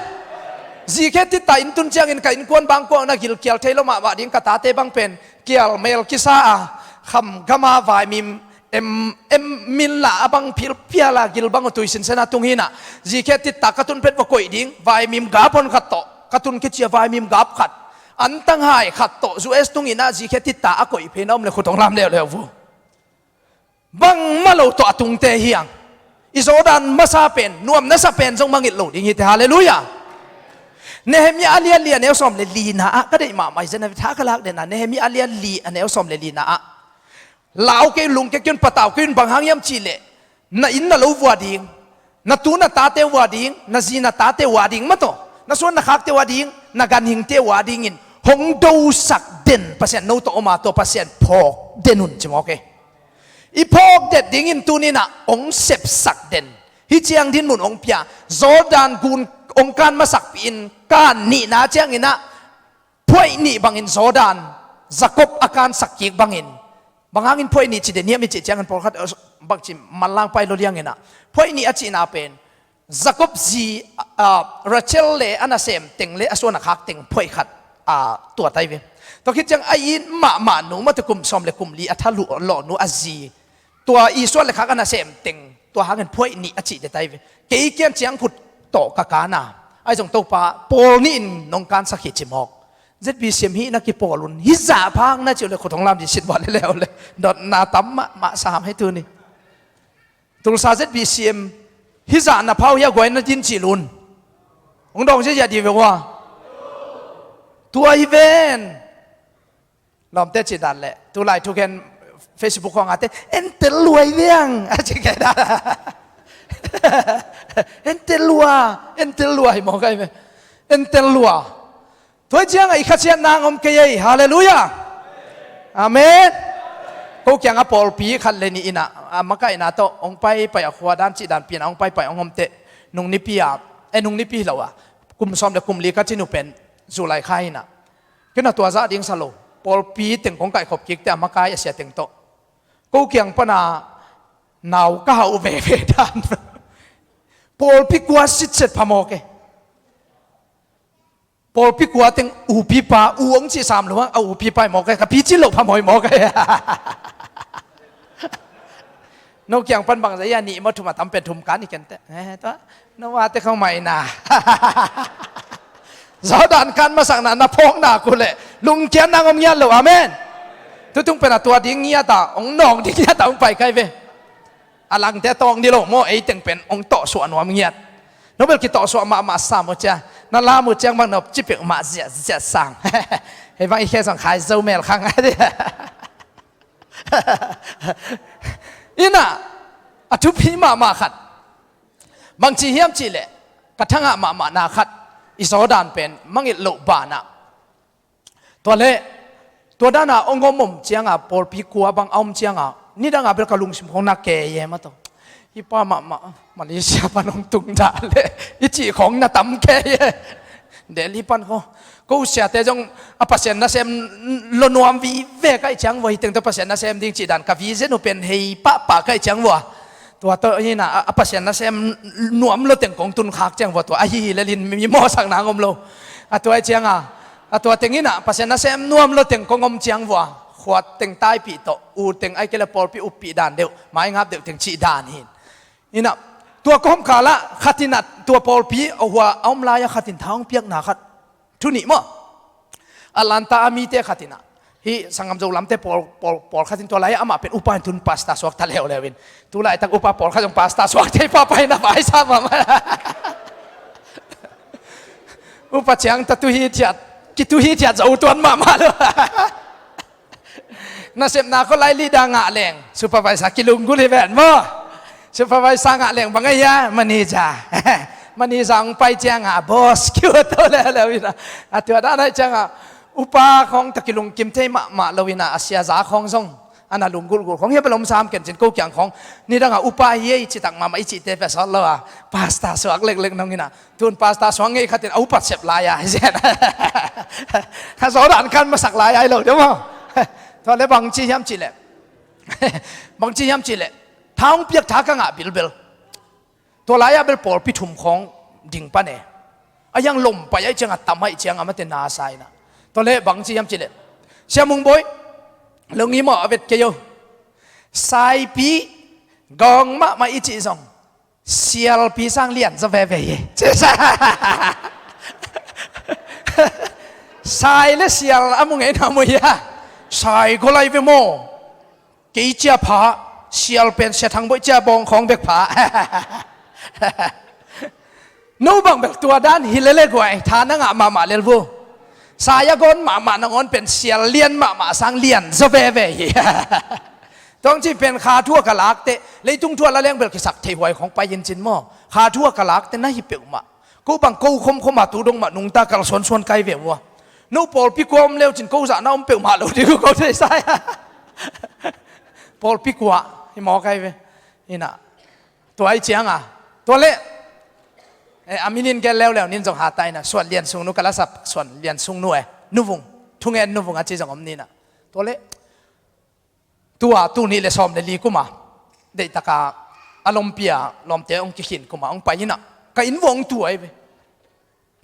Zikhe titta inn tun ciangin ka innkuan bangkuang na gilkial thei lo mahmah ding, ka tate bang pen kial mel kisa a, kham gama vaimim em, em min la a bang philphial a gil bang uh tui sinsen a tung hi inah, zikhe titta ka tun phet va koih ding, vaimim gap hon khat tawh ka tun kici a, vaimim gap khat antang hai khat tawh U S tung inah zikhe titta a koih phei na om le khut hong lam leuleu vu. Bangmah lo tawh a tungte hi hang. I Jordan masa pen, nuam nasa pen zong mangngilh lo ding hi teh, halleluiah. Nehemiah a lian li a neu sawm le lina ah, ka deih mahmah hi zen a, tha ka lak den a, Nehemiah a lian li a neu sawm le lina ah, lau kei un, lungkia kei un, patau kei un, bang hang hiam cih leh na inn na lo uh a ding, na tu na tate uh a ding, na zi na tate uh a ding mah tawh, na suan na khakte uh a ding, na ganhingte uh a dingin hong dosak den Pasian no tawh om a, tua Pasian phawk den un ci mawk e. I phawk det dingin tuni inah hong sepsak den. Hih ciang dinmun hong pia. Jordan gun hong kan masakpih in, kan nihna ciang inah phuaih nih bangin Jordan, Jakob a kansak kik bangin. Bang hangin phuaih nih ci den hiam i cih ciangin pawlkhat, eh, bangci manlang pai lo liang inah, phuaih nih a cihna pen Jakob zi, ah, Rachel le a nasem teng le a suan a khak teng phuaih khat, ah, tuat ai ve. Tua khit ciang a it mahmah nu mah tawh kum sawm le kum li a tha luh lawh nu a zi, tua i suan le khak a nasem teng, tua hangin phuaih nih a cih det ai ve. Kei kiang ciang khut tawh ka kan a, ahi zong Topa pawl nih in nong kansak hi ci mawk. Z B C M hih na kipawl un, hih zah phang na cih uh le khut hong lam dih sit vua le leu le. Dotna tam mahmah sam hi tuni. Tulsa Z B C M hih zah na phau hia guai na din cih lun. Hong dawng ziahziah dih ve ua. Tua hi ven. Lawmte cih dan le tulai thugen Facebook khawng a te, "En tel lua hi ve ang," a ci kei dan. "En tel lua, en tel lua," hi mawk ai ve. "En tel lua." Tua ciangah i khaciat nang om kei ei. Halleluiah. Amen. Ko kiangah pawlpi khat le nih inah, a makaihna tawh hong paipai a, khua dan cih dan pi inah hong paipai hong omteh, nung nipi ah, e, nung nipi hi lo a, kum sawm le kum li ka cin uh pen July kha inah. Kei na tua zah ding sa lo. Pawlpi teng kong kaihkhop kik teh a makai a sia teng tawh, ko kiang pana nau ka hauh veve dan. Pawlpi kua sitset phamawh kei. Pawlpi kua teng upipa, u hong cih sam lo hang, a upipa hi mawk e, ka picin loh phamawh hi mawk e. No kiang pan bangzah hia, nih maw, thum a tam pen thum kan hi kenteh. Eh, tua, no vate khong mah inah. Jordan kan masakna na phawkna uh leh lungkiat nang om ngiat lo. Amen. Tutung pen a tua ding ngiat a, hong nawng ding ngiat a hong pai kai ve. A langte tawng dih lo maw, ei teng pen hong tawhsuah nuam ngiat. No bel kitawhsuah mahmah sam uh cia. Na lam uh ciang bang no cipek mah ziahziah sang. Hei bang i khe zong khai zo mel khang. Inah, a thupi mahmah khat. Bangci hiam cihleh, ka thangah mahmahna khat, i Jordan pen mangilh loh banah. Tua leh, tua dana hong om om cianga, pawlpi kua bang a om cianga, nidanga bel ka lungsim khong na kei e mataw. Hih pa mahmah, Malaysia pan hong tung dah leh, i cih khong na tam kei e. Delhi pan kho. Ko siate zong a Pasian nasem lo nuam vive ka hih ciang vua, hih teng tawh Pasian nasem ding cih dan ka vision uh pen hei pahpah ka hih ciang vua. Tua tawh hina a, a Pasian nasem nuam lo teng kong tun khak ciang vua, tua ahi hi lel in mi mawhsak nang om lo. A tua hih cianga, a tua teng hina Pasian nasem nuam lo teng kong om ciang vua, khuat teng taipih tawh, u teng ai kei le pawlpi uppih dan deuh, maingap deuh teng cih dan hin. Inah, tua kawmkal ah khat inah, tua pawlpi a hua a om lai-ah khat in tha hong piakna khat. Thu nih maw? Atlanta a mite khat inah, hih sanggam Zo lamte pawl, pawl, pawl khat in tua lai-ah amah pen upa in tun pastor suak ta leuleu in. Tu laitak upa pawl khat zong pastor suak thei papa inah vaisa mahmah. Upa ciang ta tu hithiat, kitu hithiat zo tuan mahmah lo. Nasepna khua lai leader ngah leng, supervisor kilunggulh hi ven maw? Supervisor ngah leng bang ahi a, manager. Manager hong pai cianga boss kiu a to leuleu inah. A tua dan ahi cianga upa khong tawh kilungkim thei mahmah lo inah, a siaza khong zong a na lunggulhgulh khong hi a, bel om sam kencin, ko kiang khong nidanga upa hi ei citak mahmah i cihte pia sawt lo a, pastor suak leklek nong inah. Tun pastor suak ngei khatin a upat sep lai-a hi zen. Kha Jordan kan masak lai-a hi lo deuh maw? Tua le bangci hiam cihleh, bangci hiam cihleh, tha hong piak tha ka ngah bilbel. Tua lai-ah bel pawlpi thum khawng ding pan e. A hiang lom pai ahih ciangah, tam ahih ciangah mate na sa inah. Tua le bangci hiam cihleh, Sia Mung Bawi, lo ngi maw, a vet kei o. Saipi gawng mahmah i cih zong sialpi sang lian zaw veve hi. Sai le sial a mu ngei na mu hi a. Sai gawlai ve maw? Kei cia pha, sial pen Sia Thang Boih cia bawng khawng bek pha. No bang bel tua dan hi lele guai, tha na ngah mahmah lel vu. Sai a gawn mahmah nangawn pen sial lian mahmah sang lian zaw veve hi. Tawng ci pen kha thu a ka lakte, leitung thu a la leng bel kisak thei huai khawng pai in cin maw? Kha thu a ka lakte na hi peuhmah. Ko bang ko khomkhom a tu dong mah nungta kal suansuan kai ve ua. No pawlpi kua om leu cin ko zahna om peuhmah lo ding ko thei sai. Pawlpi kua hi maw kai ve. Ina. Tua i cianga. Tua le. Eh, a minin gel leuleu nin zong hata ina. Suan Lian Sung Nu ka la sap Suan Lian Sung Nu eh. Nuvung. Thungen Nuvung a ci zong om nina. Tua le. Tua tu nih le sawm le li kuma. Deihtaka a lawmpia lawmte hong kikhin kuma hong pai ina. Ka inn vua hong tu ai ve.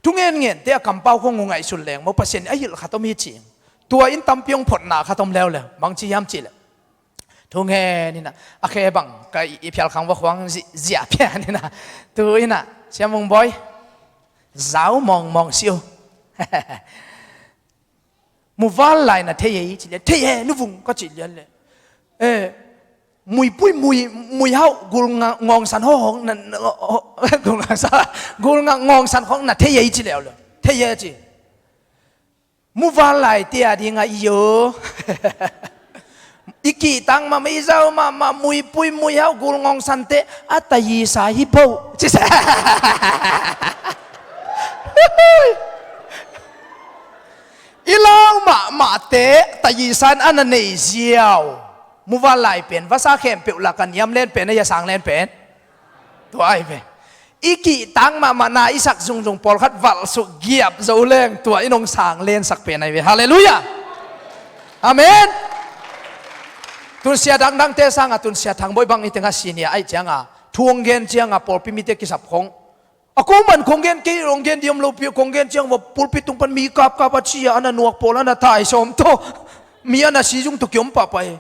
Thungen ngente a kampau khong ngaihsun leng maw Pasian a hilh khat om hi cing. Tua in tampi hong photna khat om leuleu. Bang ci hiam cih leh. Thungen ina a khe bang ka i phial khang va khuang zi-, zia pian ina. Tu ina Siam Vung Bawi. Zau mawngmawng si uh. Muval lai na thei ei ci lian. Thei he Nuvung ka ci lian le. Eh, muipui mui, mui hau gul nga-, ngawngsan ho hong na, na, ho, gul ngawngsan, gul nga-, ngawngsan hong na thei ei ci leuleu. Thei he ci. Muval lai tia ding a i yo. I kihtak mahmah i zau mahmah muipui mui hau gul ngawngsante a taisa hi po. Ci sa. I lau mahmahte taisa in a na nei ziau. Muval lai pen vasa khempeuh laka niam len pen a ia sang len pen. Tua ai ve. I kihtak mahmah na i sak zungzung pawlkhat valh suk giap zo leng tua in hong sang lensak pen ai ve. Halleluiah. Amen. Tunsia dangdangte sanga tunsia Thang Bawi bang i tengah sinia ai cianga thu hong gen cianga pawlpi mite kisap khong. A ko man kong gen kei hong gen diam lopi kong gen ciang va pulpit tung pan mi kapkap a cia ana nuak pawl ana tai sawm tawh mi ana sizung tawh kiom pahpah hi.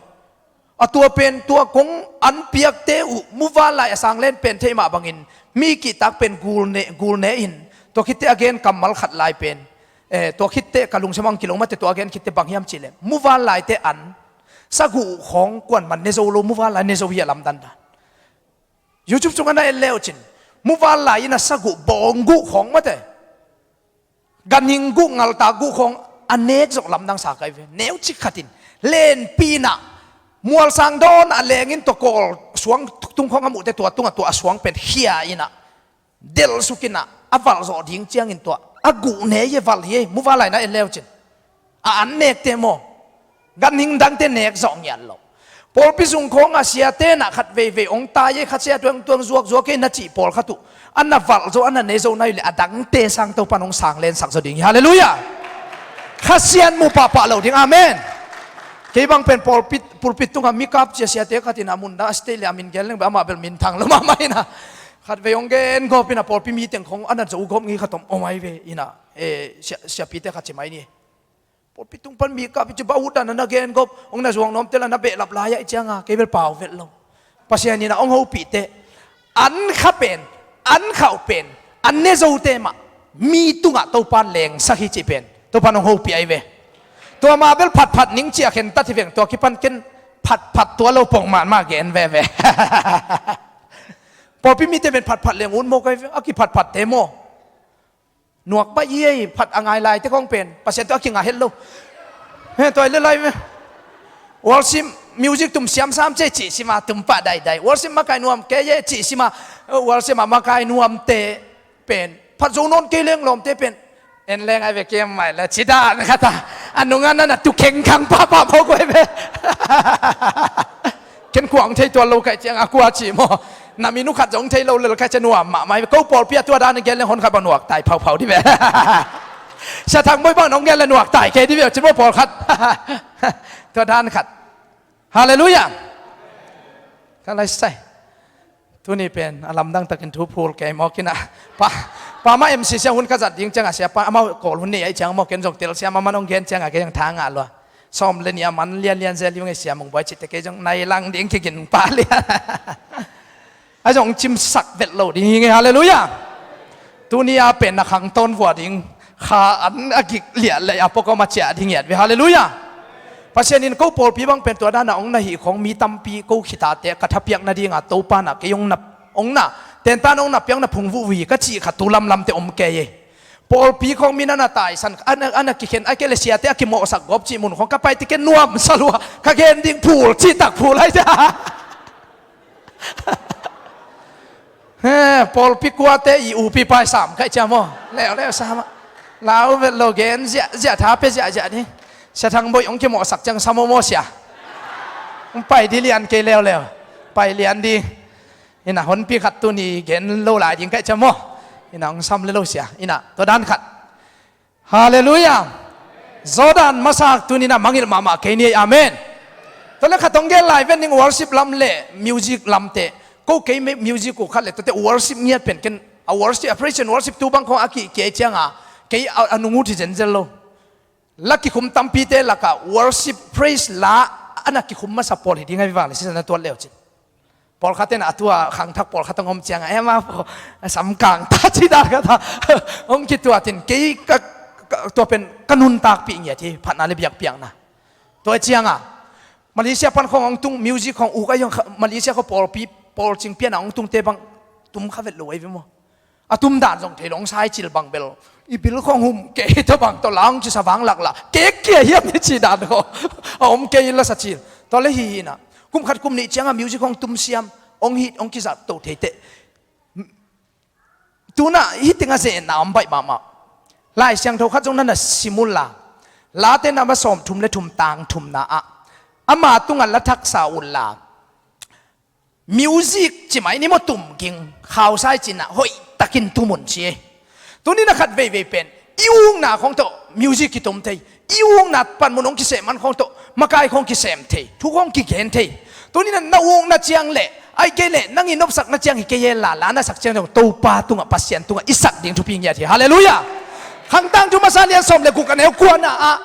A tua pen tua kong an piakte uh muval lai a sang len pen theih mah bangin mi kihtak pen gul ne, gul ne in tua khitte a gen kammal khat lai pen, eh, tua khitte ka lungsim ang kilong mate tua a gen khitte bang hiam cihleh muval laite an saguh khawng kuan man ne zo lo muval lai ne zo hi a lamdan dan. YouTube sungah na en leu cin muval lai in a saguh bawng guh khawng mate. Ganhing guh ngalta guh khawng a nek zawh lamdang sa kai ve. Neu cik khatin lenpi inah mualsang dawn a lengin tua kawl suang tung khawng a muhte tua tungah tua a suang pen khia inah delhsuk inah a valh zawh ding ciangin tua a guh ne hi valh hi ei muval lai na en leu cin. A an nekte maw? Ganhing dangte nek zawh ngiat lo. Pawlpi zung khawngah siate na khat veivei ong tai ei khat sia tuangtuang zuakzuak ei na cih pawlkhat uh a na valh zo a na ne zo na hi leh a dangte sang Topan hong sang lensak zo ding hi. Halleluiah. Kha sian mu pahpah lo ding. Amen. Kei bang pen pawlpit pulpit tungah mikap cia siate khat inah a mun dang a state le a min gen leng beh amah bel minthang lo mahmah inah khat vei hong gen gawp inah pawlpi mi teng khong a na zo gawp ngei khat om om ai ve inah, eh, sia, siapite khat ci mai ni. Pawlpi tung pan mi kap i ci bauh dan a na gen gawp hong na zuang nuamte la na behlap lai-ah i cianga kei bel pau velh lo. Pasian in a hong hopih teh an kha pen an khauh pen an ne zote mah mi tungah Topan lengsak hi cih pen Topan hong hopih ahi ve. Tua mah bel phatphat ning ciah khentat hi veng tua kipan ken phatphat tua lo pong mahmah gen veve. Pawlpi mite pen phatphat leng un mawk ahi ve a kiphatphatte maw? Nuak baih hi ei phat a ngai laite khawng pen Pasian tawh a kinga het lo. He tua i le lai ve. Worship music tum siamsam ce cih sima tum pah daidai worship makai nuam kei e cih sima, eh, worship a makai nuamte pen phat zo nawn kei leng lawmte pen en leng ai ve kem mai la ci dan khata a nunga na na tu khengkhang pahpah mawk uh ai ve. Ken kua hong thei tuan lo kaih ciang a kua cih maw? Na minu khat zong hong thei lo lel kaih ciang nuam mahmah hi. Ko pawlpi a tua dan a gen le hon khat bang nuak tai phauphau dih ve. Sia Thang Bawi bang nong gen le nuak tai kei dih ve cih maw pawlkhat. Tua dan khat. Halleluiah. Ka lai sai. Tuni pen a lamdang takin thu phul kei maw kinah. Pa, pa mah M C sia hun ka zat ding ciangah sia pa amau kawl hun nei ahi ciang maw ken zong tel sia mah man hong gen ciangah kei zong tha ngah lua. Sawm le nih a man lianlian zel hi ung ei, Sia Mung Buai cihte kei zong nai lang ding kigin pah lian. A zong cimsak vet lo ding hi ung ei, halleluiah. Tuni a pen na khang tawn vua ding kha an a gik liah leh a pawk om a ciah ding hiat ve, halleluiah. Pasian in ko pawlpi bang pen tua dana ong na hih khong mi tampi ko khitate ka thapiak nadinga Topa na kei ong na, ong na tentan ong na piak na phung vuhvui ka cih kha tu lamlamte om kei ei. Pawlpi khong mi na na taisan a na, a na kikhen a kei le siate a kimawhsak gawp cih mun khong ka pai tike nuamsa lua, ka gen ding phul cihtak phul ai cia. He, pawlpi kuate i upi pai sam kaih cia maw? Leuleu sam ah. Lau vet lo gen ziahziah, tha pe ziahziah ding. Sia Thang Boih ong kimawhsak ciang sam maw maw sia? Ong pai di lian kei leuleu. Pai lian di. Ina honpi khat tuni gen lo lai ding kaih cia maw? Ina ong sam le lo sia. Ina tua dan khat. Halleluiah. Zawdan masak tuni na mangilh mahmah kei ni ei, amen. Tua le khat ong gen lai ven ning, worship lam le music lamte. Ko kei music uh khat le tuate worship ngiat pen ken a worship, a praise and worship tu bang khong a kihkia cianga kei a, a nung uh hi zenzel lo. La kikhum tampite laka worship praise la a na kikhum masa pawl hi ding a viva le sisa na tuat leu cin. Pawlkhat in a tua khangthak pawlkhat ong om cianga ema paw a samkang ta ci dan khat a ong kituatin kei ka, ka, tua pen ka nuntakpih ngiat hi, phatna le biakpiakna. Tua cianga Malaysia pan khong ong tung music khong uk a iong Malaysia khong pawlpi pawlcing piana ong tungte bang tum kha vet lo ei ve maw? A tum dan zong thei lo, ong sai cil bang bel i bil khong hum kei tua bang tua la ong cisa vang lak la kek kia hiam hi ci dan khong a om kei in la sa cil. Tua le hi hina kum khat kum nih cianga music khong tum siam ong hit ong kizat to theite. Tuna hih tenga zenna om baih mahmah. Lai Siangtho khat zong na na sim unla, Late na ma sawm thum le thum tang thumna ah ama tunga la thaksa unla music ci mai ni maw, tum ging khausai cinah hoihtakin tum un ci ei. Tuni na khat veivei pen i ukna khong tawh music kitum thei, i ukna panmun hong kisem man khong tawh makai khong kisem thei, thu khong kigen thei. Tuni na na ukna ciang le ai kei le nang i nopsakna ciang hi kei hela, la na sak ciang dong Topa tungah, Pasian tungah i sak ding thupi ngiat hi. Halleluiah. Khangtang thu masa lian sawm le guk a neu kuana ah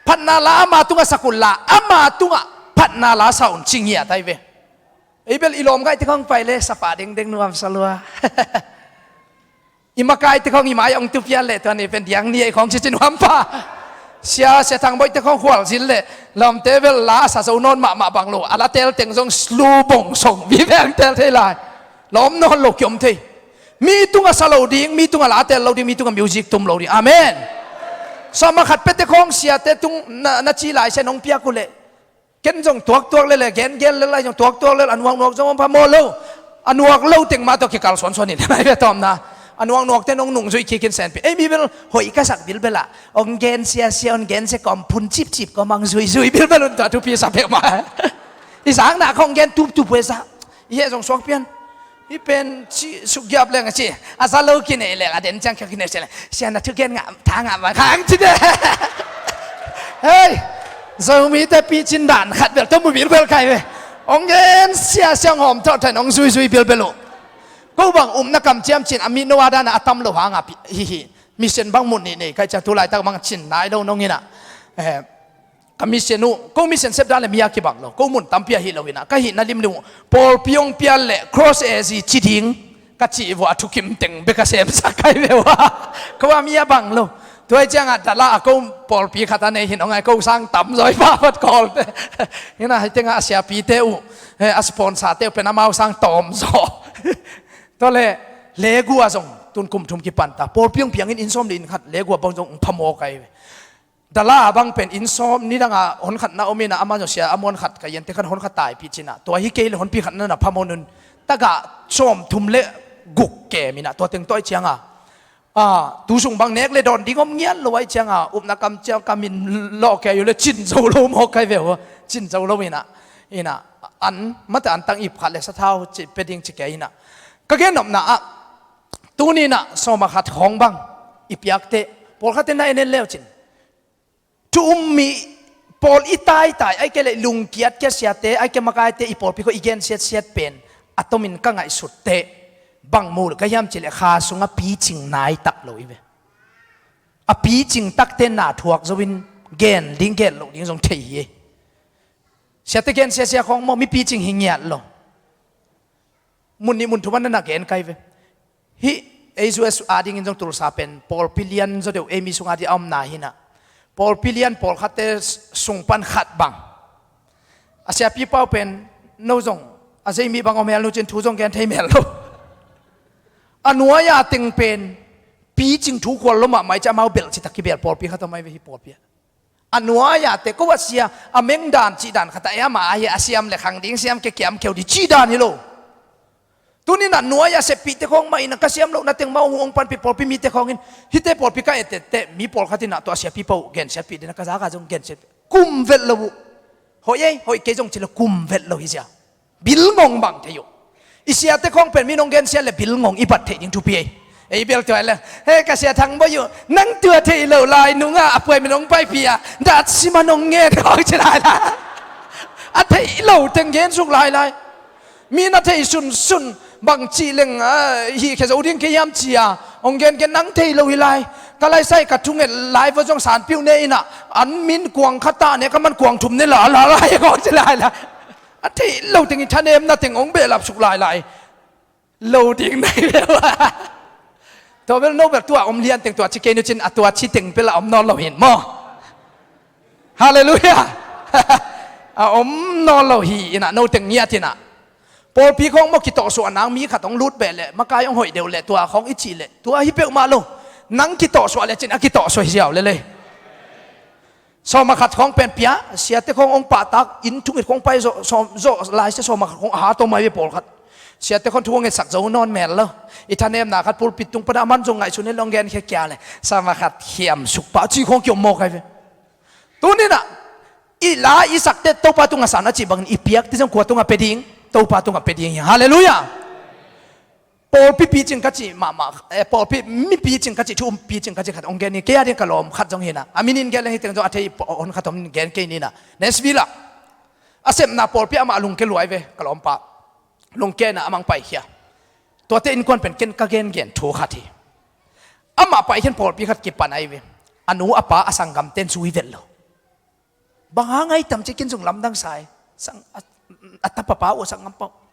phatna la ama tungah sak unla ama tungah phatna la sa un ci ngiat ai ve. Ei bel i lawm gaih te khong pai le sapa dengdeng nuam sa lua. I makai te khong i mai ong tupian le tua ni pen diang ni ei khong cici nuam pa. Sia, Sia Thang Boih te khong khual zin le lawmte bel la a sa zo nawn mahmah bang lo, a la tel teng zong slu bong song vi veng tel thei lai. Lawm nawn lo kiom thei. Mi tungah sa lo ding, mi tungah la tel lo ding, mi tungah music tum lo ding. Amen. Sawma khat pete khong siate tung na, na ci lai sia nong piak uh leh ken zong tuaktuak lele, gengen lelai zong tuaktuak lele, a nuaknuak zong om pha maw lo. A nuak lo teng mah tawh kikal suansuan in mai ve tawmna. A nuaknuak ten hong nungzuih kikin senpi ei mi bel hoih ka sak bilbel ah hong gen siasia, hong gen sia kawm phun cipcip kawm hong zuizui bilbel un tua thupi sa pek mah. I zakna khong gen tuptup huesa i heh zong suak pian. Hih pen ci sukgiap leng a ci a za lo kinei leng a den ciang kia kinei sia leng sia na thugen ngah tha ngah ma khang ci de. Hei, Zomite picin dan khat bel tawh mu bilbel kai ve. Hong gen sia sia hong hawm thawh thain hong zuizui bilbel uh. Ko bang upna kam ciam cin a mi no a dana a tam lo hanga hi hi. Mission bang mun nih nei kai cia tu laitak bang cin nai lo nong hinah. Ka mission uh, ko mission sep dan le mi a kibang lo, ko mun tampi ahi lo inah ka hihna limlim uh pawlpi hong pian le cross ezi ci ding ka cih vua a thukim teng bek a semsak kai ve ua. Ko a mi a bang lo. Tuai ciangah dala a ko pawlpi khat a nei hin hong ai ko sang tam zawi pa pat kawlte. Hinah hei tengah a siapite uh, a sponsor te uh pen amau sang tawm zaw. Tua le legu a zong tun kum thum kipanta pawlpi hong piangin inn sawm le inn khat legu a bang zong hong phamaw kai ve. Dala a bang pen inn sawm nidanga honkhatna om inah ama zawsia a muankhat ka iante khan honkhat taipih cinah tua hi kei le honpi khatna na phamawh nun tagah sawm thum le guk kem inah tua teng tawh ai cianga tu sung bang nek le dawn ding om ngiat lo ai cianga upna kam ciang kam in lawh kei uh le cin zo lo mawk kai ve uh. Cin zo lo inah inah an mate an tang ip khat le sathau ci pe ding ci kei inah ka gen nopna ah tuninah sawma khat khawng bang i piakte pawlkhatte na en en leu cin thu um mi pawl i taitai ai kei le lungkiat kia siate ai kei makaite i pawlpi khawh i gen siatsiat pen a tomin ka ngaihsutte bang mul ka hiam cileh kha sungah picing nai tak lo i ve. A picing takte na thuak zo in Gen ding gen loh ding zong thei hi. Siate gen sia sia khawng maw, mi picing hi ngiat lo. Mun nih mun thum ah na gen kai ve. Hih ei U S A dingin zong Tulsa pen pawlpi lian zaw deuh ei mi sungah ding a omna hi na. Pawlpi lian pawlkhatte sung pan khat bang. A siapi pau pen no zong a zei mi bang om hel nu cin thu zong gen thei mel lo. A nuai-a teng pen picing thu khual lo mahmah i ci, amau belh citak kibel pawlpi khat om ai ve hih pawlpi ah. A nuai-a te ko a sia a meng dan cih dan khat a ema ahi a siam le khang ding siam ke kiam keu di cih dan hi lo. Tuni na nuai-a seppihte khawng mah in a ka siam loh na teng mah hong panpih pawlpi mite khawng in hihte pawlpi ka etteh teh mi pawlkhat in a tua siapi pau gensiatpih ding a ka zak a zong gensiatpih kum velh lo uh. Hoih ei, hoih kei zong ci lo kum velh lo hi sia. Bilngong bang thei uh. I siate khawng pen mi nong gensiat le bilngong i bat theih ding thupi ei. Ei bel tua le, he ka sia Thang Bawi uh, nang tua thei lo lai nungah a puai min hong paipih ah dat sim a nong ngen khawng ci lai lai. A theih lo teng gen suk lai lai. Mi na thei sunsun bang cih leng, ah, hih khia zo ding kei hiam ci a hong gen gen nang thei lo hi lai. Ka laisai ka thunget lai va zong sanpiu ne in a an min kuang khat ta ne ka man kuang thum ne la la lai khawng ci lai lai. A theih lo teng i thanemna teng hong behlap suk lai lai. Lo ding nai leu a. Tua bel no bel tua om lian teng tua ci kei nu cin a tua ci teng bel a om nawn lo hin maw. Halleluiah. A om nawn lo hi in a no teng ngiat in a. Pawlpi khawng maw kitawhsuah nang mi khat hong lut beh leh makai hong hoih deuh leh tua khawng i cih leh tua hi peuhmah lo. Nang kitawhsuah leh cin a kitawhsuah hi ziau lele. Sawm a khat khawng pen pia, siate khawng hong pahtak, inn thungit khawng pai zawh, sawm, zawh lai sia sawm a khat khawng a hat om ai ve pawlkhat. Siate khawng thu hong ngetsak zo nawn mel lo. I thanemna khat pulpit tung pan a man zong ngaihsun in long gen khia kia le. Sawm a khat khiam suk pah, cih khawng kiom mawk ai ve. Tuni na, i la i sakte Topa tungah san a cih bangin i piakte zong kua tungah pia ding, Topa tungah pia ding hi. Halleluiah. Pawlpi picing ka cih mahmah, eh, pawlpi mi picing ka cih thu um picing ka cih khat hong gen ni, kei a ding ka lawm khat zong hi na. A min in gen leng hi teng zong a thei hon khat om gen kei ni na. Nashville ah. A sepna pawlpi amah lungke luai ve, ka lawmpa. Lungke na amah hong paikhia. Tuate innkuan pen ken ka gengen thu khat hi. Amah paikhian pawlpi khat kipan ai ve. A nu a pa a sanggamten zui vet lo. Bang hang ai tam ci kin zong lamdang sa ai. Sang, a, a tapa pa uh a sanggampa uh.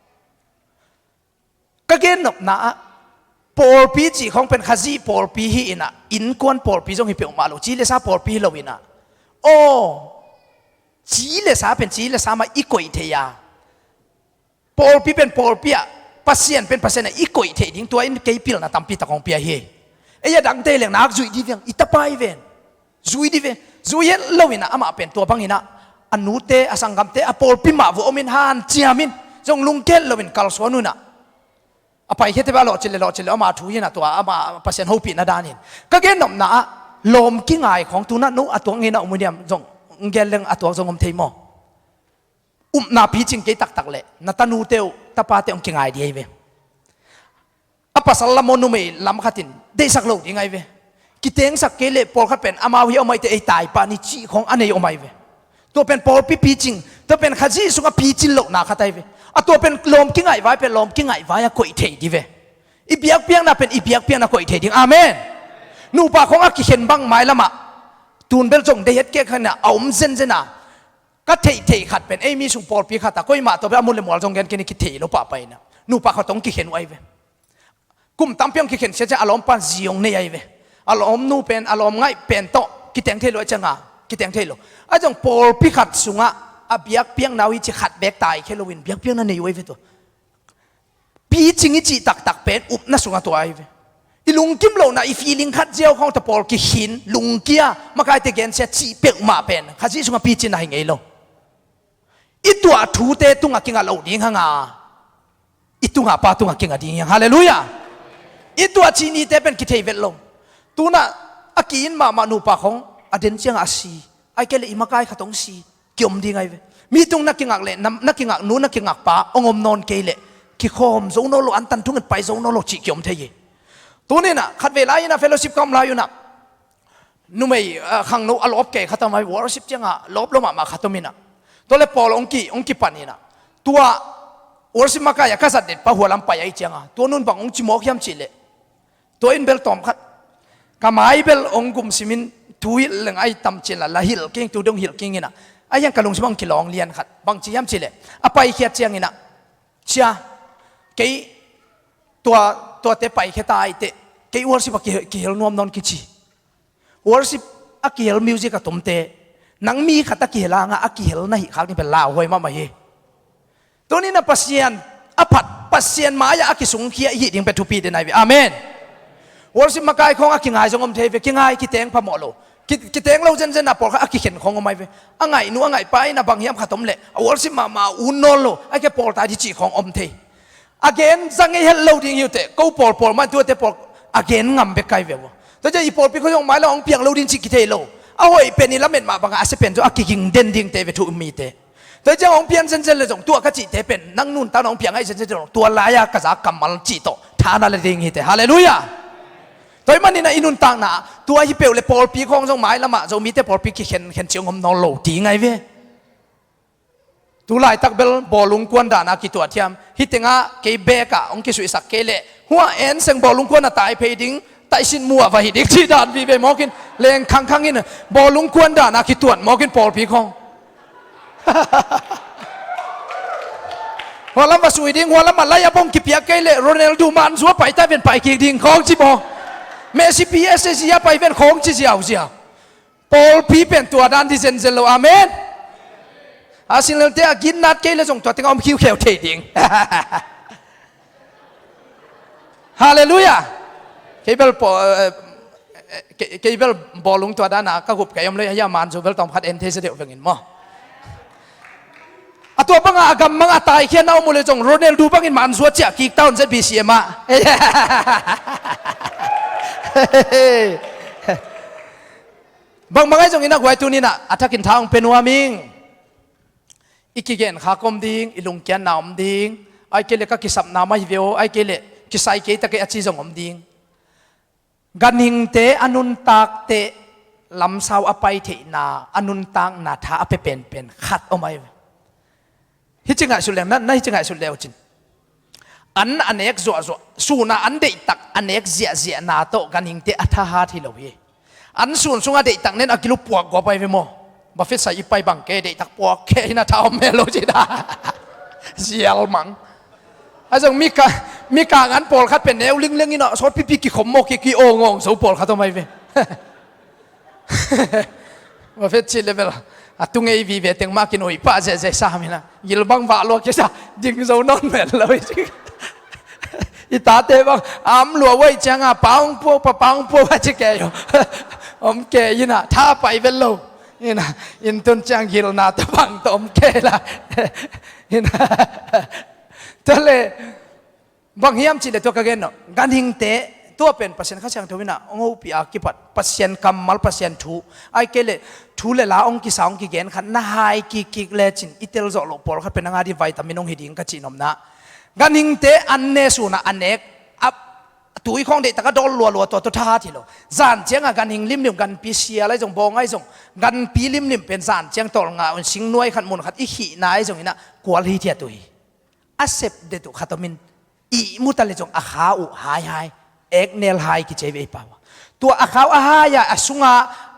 Ka gennopna ah pawlpi cih khawng pen Khazih pawlpi hi in a, innkuan pawlpi zong hi peuhmah lo, ci le sa pawlpi hi lo in a. Aw, ci le sa pen ci le sa mah i koih thei a, pawlpi pen pawlpi ah, Pasian pen Pasian ah i koih theih ding tua in kei pilna tampi tak hong pia hi. Ei a dangte leng nak zuih dih veng, i tapa i ven. Zui dih ve. Zui het lo in a amah pen tua bang in a, a nute, a sanggamte, a pawlpi mah vua om in hanciam in, zong lungke het lo in kalsuan un a. A paikhiate beh a lawhcil le lawhcil le ama thu hi na tua ama Pasian hopihna dan in. Ka gennopna ah lawm kingai khawng tu na no a tuak ngeina om uh diam zong, ngen leng a tuak zong om thei maw? Upna picing kei taktak leh na tanute uh tapate hong kingai dih ai ve. A pasal lam aw numei lam khatin deihsak lo ding ai ve. Kitengsak kei leh pawlkhat pen amau hi a om aite ei tai pah ni cih khawng a nei om ai ve. Tua pen pawlpi picing, tua pen Khazih sungah picin lohna khat ai ve. A tua pen lawm kingaih vai pen lawm kingaih vai a koih thei dih ve. I biakpiakna pen i biakpiakna koih thei ding. Amen. Nupa khawng a kikhen bang mailamah tun bel zong dei het kek khan a om zenzen a. Ka theihtheih khat pen ei mi sung pawlpi khat a koimah tawh bel a mun le mual zong gen kei ni kithei lo pahpah in a. Nupa khat hong kikhen uh ai ve. Kum tampi hong kikhen sia ciang a lawmpan zi hong nei ai ve. A lawmnu pen a lawm ngaih pen tawh kiteng thei lo ai cianga kiteng thei lo. A zong pawlpi khat sungah a biakpiakna uh hi ci khat bek taikhia loin biakpiakna nei uh ai ve tua. Picing i cih taktak pen upna sungah tua ai ve. I lungkim lohna i feeling khat ziau khawng ta pawl kikhin lungkia makaite gensia cih peuhmah pen Khazih sungah picin ahi ngei lo. I tuah thute tungah kingah lo ding hanga i tungah pa tungah kingah ding hiang. Halleluiah. I tuah cihnite pen kithei vet lo. Tunah a ki-in mahmah nupa khawng a den ciangah a si. Ai kei le i makai khat hong si. Kiom ding ai ve. Mi tung na kingak le na, na kingak nu na kingak pa hong om nawn kei le kikhawm zo nawn lo, antan thunget pai zo nawn lo cih kiom thei hi. Tuninah khatvei lai inah fellowship ka om lai unah numei, ah, khangno a lawp kei khat a om ai, worship ciangah lawp lo mahmah khat om inah. Tua le pawl hong ki, hong kipan inah. Tua worship makai a ka zat det pa hua lam pai ai ciangah tua nun bang hong cimawk hiam cih leh tua in bel tawm khat ka mai bel hong gum simin thu hilh leng ai tam cin la, la hilh king, tu dong hilh king inah. Ai hiang ka lungsim hong kilawng lian khat. Bang ci hiam ci leh, a paikhiat ciang inah, cia, kei tua, tuate paikhia ta ai teh, kei worship a ki-, kihel nuam nawn kici. Worship a kihel music a tumte, nang mi khat a kihel hangah a kihel na hih khak ding pen lauhuai mahmah hi. Tuni na Pasian a phat, Pasian mai-ah a kisungkhia i hih ding pen thupi den ai ve. Amen. Worship makai khawng a kingai zong om thei ve, kingai kiteng phamawh lo. Ki-, kiteng lo zenzen a pawlkhat a kikhen khawng om ai ve. A ngaihnu a ngaihpa in a bang hiam khat om leh, a worship mahmah un nawn lo, a ke pawl ta di cih khawng om thei. A gen zang ei het lo ding hi uh teh, ko pawlpawl mah tuate pawl a gen ngam bek kai ve uh. Tua ciang i pawlpi khawng zong mailam hong piang lo ding cih kithei lo. A hoih pen i lamet mah bangah a sia pen zong a kiging den dingte ve thu um mite. Tua ciang hong pian zenzen le zong tua ka cihte pen nang nuntakna hong piang ahi zenzen le zong tua lai-a ka za kammal cih tawh tha na le ding hi teh. Halleluiah. Tua ahih manin ah i nuntakna tua hi peuh le pawlpi khawng zong mailamah Zomite pawlpi kikhen khen ciang om nawn lo ti ngai ve. Tu laitak bel bawlung kuan dana kituat hiam? Hih tengah kei bek ah hong kisuihsak kei leh hua en seng bawlung kuan a tai phei ding, taihsin muah va hi ding cih dan vive mawkin leng khangkhang in bawlung kuan dana kituat mawkin pawlpi khawng. Hua lam va sui ding, hua lam a lai a bong kipiak kei leh Ronaldo manzua pai ta ven pai kik ding khawng ci maw? Messi P S G a pai ven khawng ci ziauziau. Pawlpi pen tua dan di zenzen lo. Amen. A singlelte a ginnat kei le zong tua tengah om khiukheu thei ding. Halleluiah. Kei bel paw-, eh, eh, kei, kei bel bawlung tua dana ka gup kei om le, hia manzu bel tawm khat en thei sa deuh vengin maw? A tua banga a gam banga taikhia na om uh le zong Ronaldo bangin manzua ciah kik ta un Z B C M ah. Bangbang ahi zongin a guai tuninah a thakin tha hong pia nuam ing. I kigen kha kom ding, i lungkianna om ding. Ai kei le ka kisapna mah hi ve aw, ai kei le kisai kei ta kei a ci zong om ding. Ganhingte a nuntakte lamsau a pai theihna, a nuntakna tha a pia penpen khat om ahi ve. Hici ngaihsut leng, na, na hici ngaihsut leu cin. An a nek zuahzuah, suna an deihtak a nek ziahziahna tawh ganhingte a thahat hi lo hi. An sun sunga deihtak nen a kilu puak guap ahi ve maw? Buffet sai i pai bang ke deihtak puak ke hina tha om mel lo cina. Zial mang. A zong mika, mika ngan pawlkhat pen neu lingleng ina sawt pipi kikhom maw ki, ki aw ngawng zo pawlkhat om ahi ve. Buffet cih level a tu ngei vive teng mah kinoi pah zehzeh sa mina. Gilbang vah lua kisa ding zo nawn mel lo i cik. I tate bang am lua wai cianga paung pua pa paung pua pa ci kei. Om kei ina tha pai vel lo. Ina in tun ciang gilna ta bang ta om kei la. Ina tale. Bang hiam cih le tua ka gen no, ganhingte tua pen Pasian Kha Siangtho ina hong hopih a kipat Pasian kammal, Pasian thu, ai kei le thu le la hong kisa hong kigen khat na hai kikkik le cin i tel zawh loh pawlkhat pen a nga di vitamin hong hi ding ka cih nopna. Ganhingte an ne suna a nek a tui khawng deihtak a dawl lualua tua tua thahat hi lo. Zan cianga ganhing limlim ganpi sia lai zong bawng ai zong ganpi limlim pen zan ciang tawlnga un singnuai khat mun khat i khihna ai zong ina kual hi thiat uh hi. A sep det uh khat om in ihmu ta le zong a kha uh haihai, eknel hai kici ve i pau a. Tua a kha uh a hai a, a sunga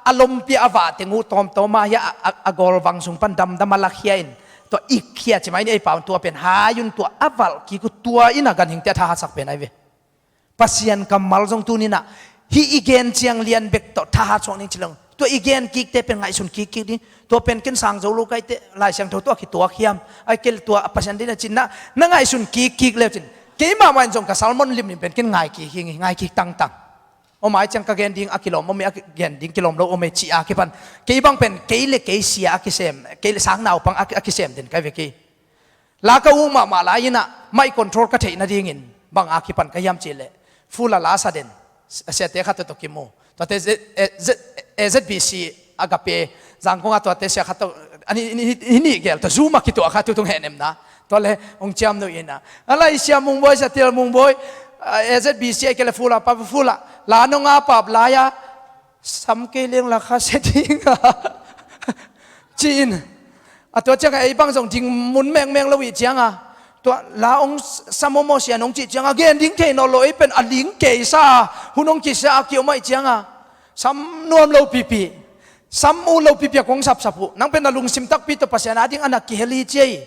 a lompi a vah teng uh tawmtawm a hia a, a, a gawlvang sung pan damdam a lakhia in tua ikkhia ci mai ni ei pau tua pen hai un tua a valh kik uh tua ina ganhingte a thahatsak pen ai ve. Pasian kammal zong tuninah hih i gen ciang lian bek tawh thahat suak ning ci lo. Tua i gen kikte pen ngaihsun kikkik ding. Tua pen ken sang zo lo kaite Lai Siangtho tua kituak hiam? Ai kel tua a Pasian dina cinna na ngaihsun kikkik leu cin. Keimah mah in zong ka sermon limlim pen ken ngai kik hi ngi, ngai kik tangtang. Om ai ciang ka gen ding a kilawm om e, a gen ding kilawm lo om e ci a kipan kei bang pen kei le kei sia a kisem, kei le sang naupang a, a kisem den kai ve kei. La ka uk mahmah lai inah mai control ka theih nadingin bang a kipan ka hiam cih leh full a la sa den siate khat tawh tawh kimu. Tuate Z-, eh, Z-, eh, Z B C Agape Zangkong a tuate sia khat tawh ani ni, ni, ni gel tawh Zoom a kituah kha tutung hehnemna. Tua le hong ciam nuh inah a lai sia Mungbawi, sia Til Mungbawi, eh, Z B C a kei le full a pa full a la nong a pap lai a sam kei leng la kha sia ding a ci-in a tua cianga ei bang zong ding mun mengmeng lo ih cianga tua la ong sa mawmaw sia nong cih cianga gen ding thei naw lo ei pen a ling kei sa hun ong kisia a kiom aih cianga Sam nuam lo pipi, sam ut lo pipi a kong sapsap uh. Nang pen na lungsim takpi tawh Pasian ading a na kihel hi ci ei.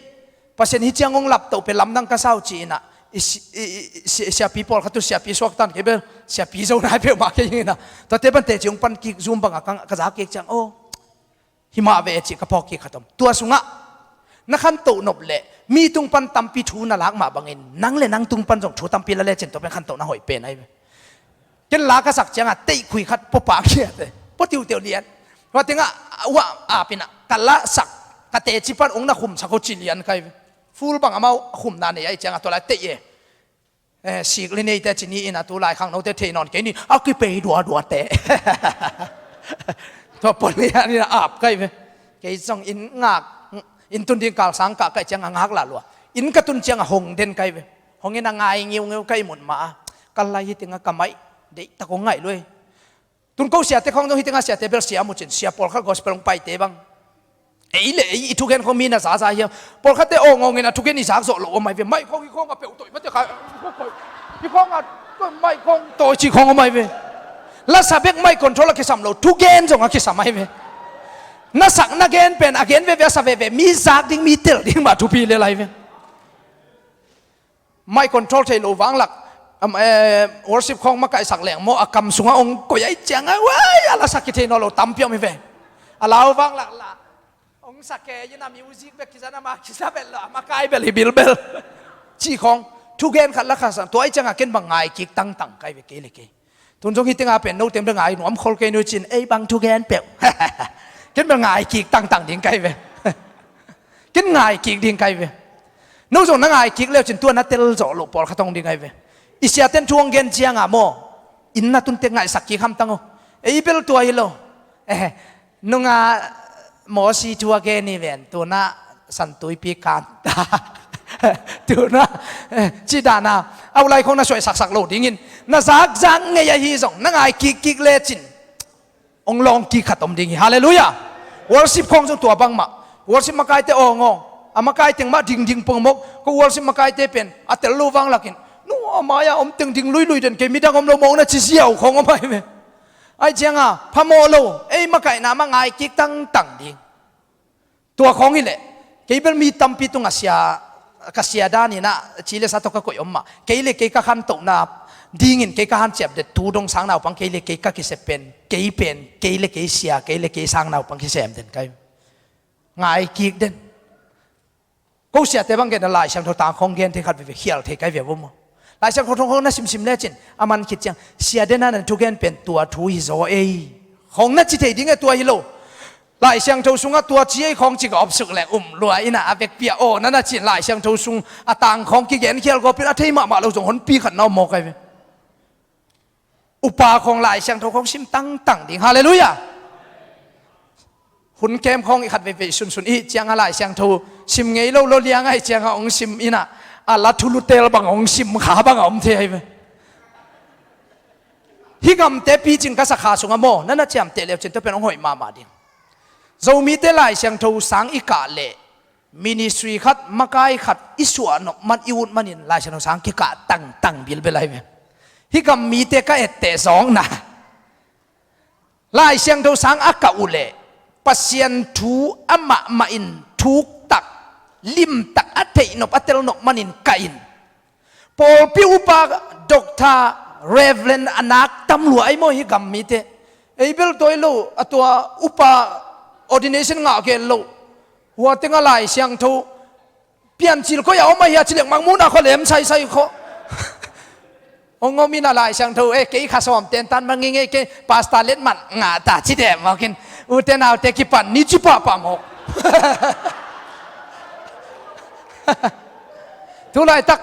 Pasian hi ciang hong laptoh pe lamdang ka sau ci inah. I, si- i, i, si- siapi pawlkhat tu siapi suaktan kei bel siapi zo nai peuhmah kei inah. Tuate pan teci hong pan kik zum bangah ka, ka za kik ciang aw. Himah ve cih ka phawk kik khat om. Tua sungah na khantoh nop leh mi tung pan tampi thu na lak mah bangin nang le nang tung pan zong thu tampi la lecin tua pen khantohna hoih pen ahi ve. Ken la ka sak ciangah teihkhui khat pua pah khiate pua tiuteu lian. Tua tengah uah apinah ka la sak ka teci pan ong na khumsak ho ci lian kai ve. Ful bang amau khumna nei ahi ciangah tua lai teih e. Eh, sik li neite ci ni inah tu lai khangnote thei nawn kei ni a kipei duaduate. Tua pon lian inah ap kai ve. Kei zong inn ngak, inn tun ding kalsang kah kai ciangah ngak lah lua. Inn ka tun ciangah hong den kai ve. Hong inah ngai ngiungeu kai mun mah a. Ka lai hi tengah ka maih deihtak hong ngaih luai. Tun ko siate khawng zong hi tengah siate bel sia mucin sia pawlkhat gospel hong paite bang. Ei le ei i thugen khawng mi na zaza hiam? Pawlkhatte aw ngawngin a thugen i zak zawh lo aw mai ve. Maih khawng hi khawng a peuh tawh i mate kha. Hi khawng a maih khawng tawh i ci khawng aw mai ve. La sa bek maih control a kisam lo thugen zong a kisam ahi ve. Na sak na gen pen a gen veve a sa veve mi zak ding mi tel ding mah thupi le lai ve. Maih control thei lo vanglak, am, eh, worship khawng makaihsak leng maw a kam sungah ong koih ahi ciangah wai a la sak kithei naw lo tampi om hi ve. A lau vanglak la ong sa kei in a music bek kizan a ma kisa bel lo a makai bel hi bilbel. Cih khawng thugen khat la kha sang tua ahi ciangah ken bang ngai kik tangtang kai ve kei le kei. Tun zong hi tengah pen no teng bel ngai nuam khol kei nu cin ei bang thugen peuh. Ken bel ngai kik tangtang ding kai ve. Ken ngai kik ding kai ve. No zong na ngai kik leu cin tua na tel zawh loh pawlkhat hong ding ai ve. I siaten thu hong gen ciangah maw inn na tunte ngaihsak kik hamtang uh. Ei bel tua hi lo. Eh, nunga mawsi thu a gen hi ven tunah santuipi kanta. Tunah eh, cidana aulai khong na suaihsaksak lo dingin na zakzak ngei ahi zong na ngai kikkik lecin ong lawng kik khat om ding hi. Halleluiah. Worship khawng zong tua bangmah. Worship makaite awng aw a makai teng mah dingding pongmok ko worship makaite pen a tel lo vanglakin nu a mai-a om teng ding luilui den kei midang om lo mawk na ci ziau khawng om ahi ve. Ai cianga phamawh lo ei makaihna mah ngai kik tangtang ding. Tua khawng hileh kei bel mi tampi tungah sia ka sia daninah ci le sa tawh ka koih om mah kei le kei ka khantohna dingin kei ka hanciap det tu dong sang naupang kei le kei ka kisep pen kei pen kei le kei sia kei le kei sang naupang kisem den kai. Ngai kik den. Ko siate bang gen a Lai Siangtho tang khawng gen thei khat veve khial thei kai ve vo maw? Lai Siangtho thong khawng na simsim lecin a man khit ciang sia dena nan thugen pen tua thu hi zaw ei khawng na ci thei ding e tua hi lo. Lai Siangtho sungah tua ci ei khawng ci ka opsuk leng um lua inah a vekpi ah aw na na cin Lai Siangtho sung a tang khawng kigen khial gawpin a thei mahmah lo zong honpi khat na om maw kai ve. Upa khawng Lai Siangtho khawng sim tangtang ding. Halleluiah. Hun kem khawng i khat veivei sunsun i cianga Lai Siangtho sim ngei lo lo liang ahi cianga ong sim inah a la thulutel bang ong sim kha bang a om thei ahi ve. Hi gamte picing ka sakha sungah maw na na ciamteh leu cin tua pen ong hoih mahmah ding. Zomite Lai Siangtho sang i kah leh ministry khat makai khat i suah nop man i ut manin Lai Siangtho sang kikah tangtang bilbel ahi ve. Hi gam mite ka etteh zawkna Lai Siangtho sang a kah uhleh Pasian thu amah mahin thuktak limtak a theihnop a telnop manin kah in pawlpi upa Doctor Reverend a nak tam lua ahi maw hi gam mite. Ei bel tawi lo a tua upa ordination ngah gen lo. Hua tengah Lai Siangtho piancil koi a om ahi a cilek mangmuhna khaw lem saisai khaw. Hong om inah Lai Siangtho e kei kha sawm tentan manging e kei pasta letmat ngah ta ci dem mawkin ute naute kipan ni ci pahpah mawk. Tulaitak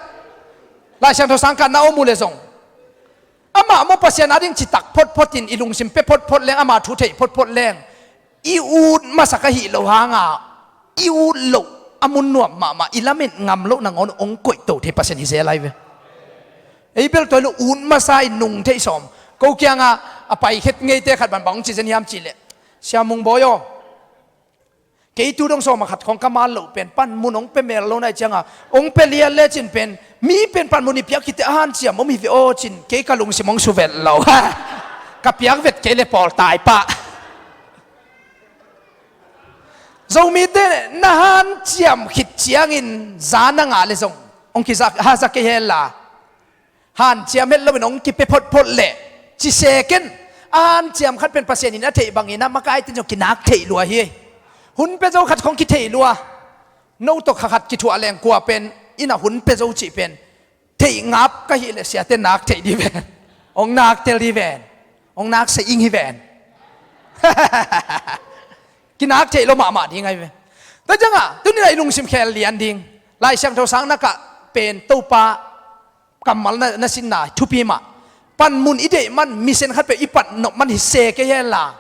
Lai Siangtho sangkah na om uh le zong amah maw Pasian ading citak photphot in i lungsim pe photphot leng ama thu theih photphot leng i ut masak ahi lo hanga i ut loh a mun nuam mahmah i lamet ngam loh nangawn ong koihto thei Pasian hi zel ai ve. Ei bel toi lo ut masa in nung theih sawm ko kianga a paikhet ngeite khat banbang ong ci zen hiam cihleh Siamung Bawi aw. Kei tu dong sawma khat khawng ka man loh pen panmun hong pia mel lo nai cianga hong pia lian lecin pen mi pen panmun i piak khite a hanciam om hi ve aw cin kei ka lungsim hong suvet lo. Ka piak vet Kei le pawl tai pah. Zomite na hanciam khit ciangin za na ngah le zong hong kiza, haza kei hen la, hanciam het loin hong kipia photphot leh ci se ken. A hanciam khat pen Pasian in a theih bangin a makaite in zong kinak theih lua hi. Hun pia zo khat khong kithei lua. No tawh kha khat kithuah leng kua pen in a hun pia zo cih pen theih ngap ka hih leh siate nak theih dih ven. Hong nak tel dih ven. Hong nak sa ing hi ven. Kinak theih lo mahmah ding ahi ve. Tua ciangah tuni-in ah i lungsim khel lian ding. Lai Siangtho sang na kah pen Topa kammal na, na sinna thupi mah. Panmun i deih man, misen khat peuh i pat nop man hi se kei hen la,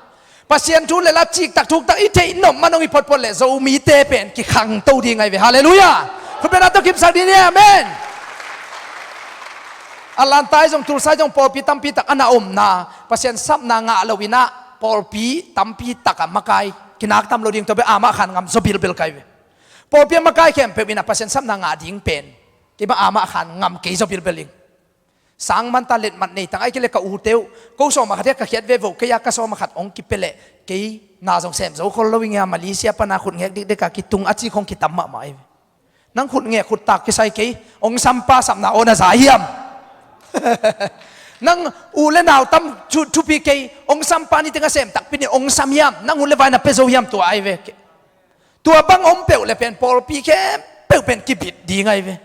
Pasian thu le la ciktak thuktak i theih nop man hong hi photphot leh Zomite pen kikhangto ding ahi ve. Halleluiah. Khut beng a tawh kipsak ding hi. Amen. Atlanta i zong, Tulsa i zong pawlpi tampi tak a na omna, Pasian sapna ngah loin ah pawlpi tampi tak a makai kinak tam lo ding. Tua bek a mah khan ngam zaw bilbel ka hi ve. Pawlpi a makai khempeuh in ah Pasian sapna ngah ding pen keimah a mah khan ngam kei zaw bilbel ing. Sang man ta letmat nei tang, ahih kei leh ka ute uh, ko sawm a khat hi a ka khiat ve vo, kei a ka sawm a khat hong kipia leh kei na zong sem zo khol lo ing a, Malaysia pan a khut ngek dikdek a kitung a ci khong kitam mahmah hi. Nang khut ngek khut tak kisai kei, hong sampa sapna aw na za hiam? Nang u le nau tam thu, thupi kei, hong sampa ni teng a sem takpi ni hong sam hiam? Nang u le vai na pia zo hiam? Tua ahi ve. Tua bang om peuh le pen pawlpi khempeuh pen kibit ding ahi ve.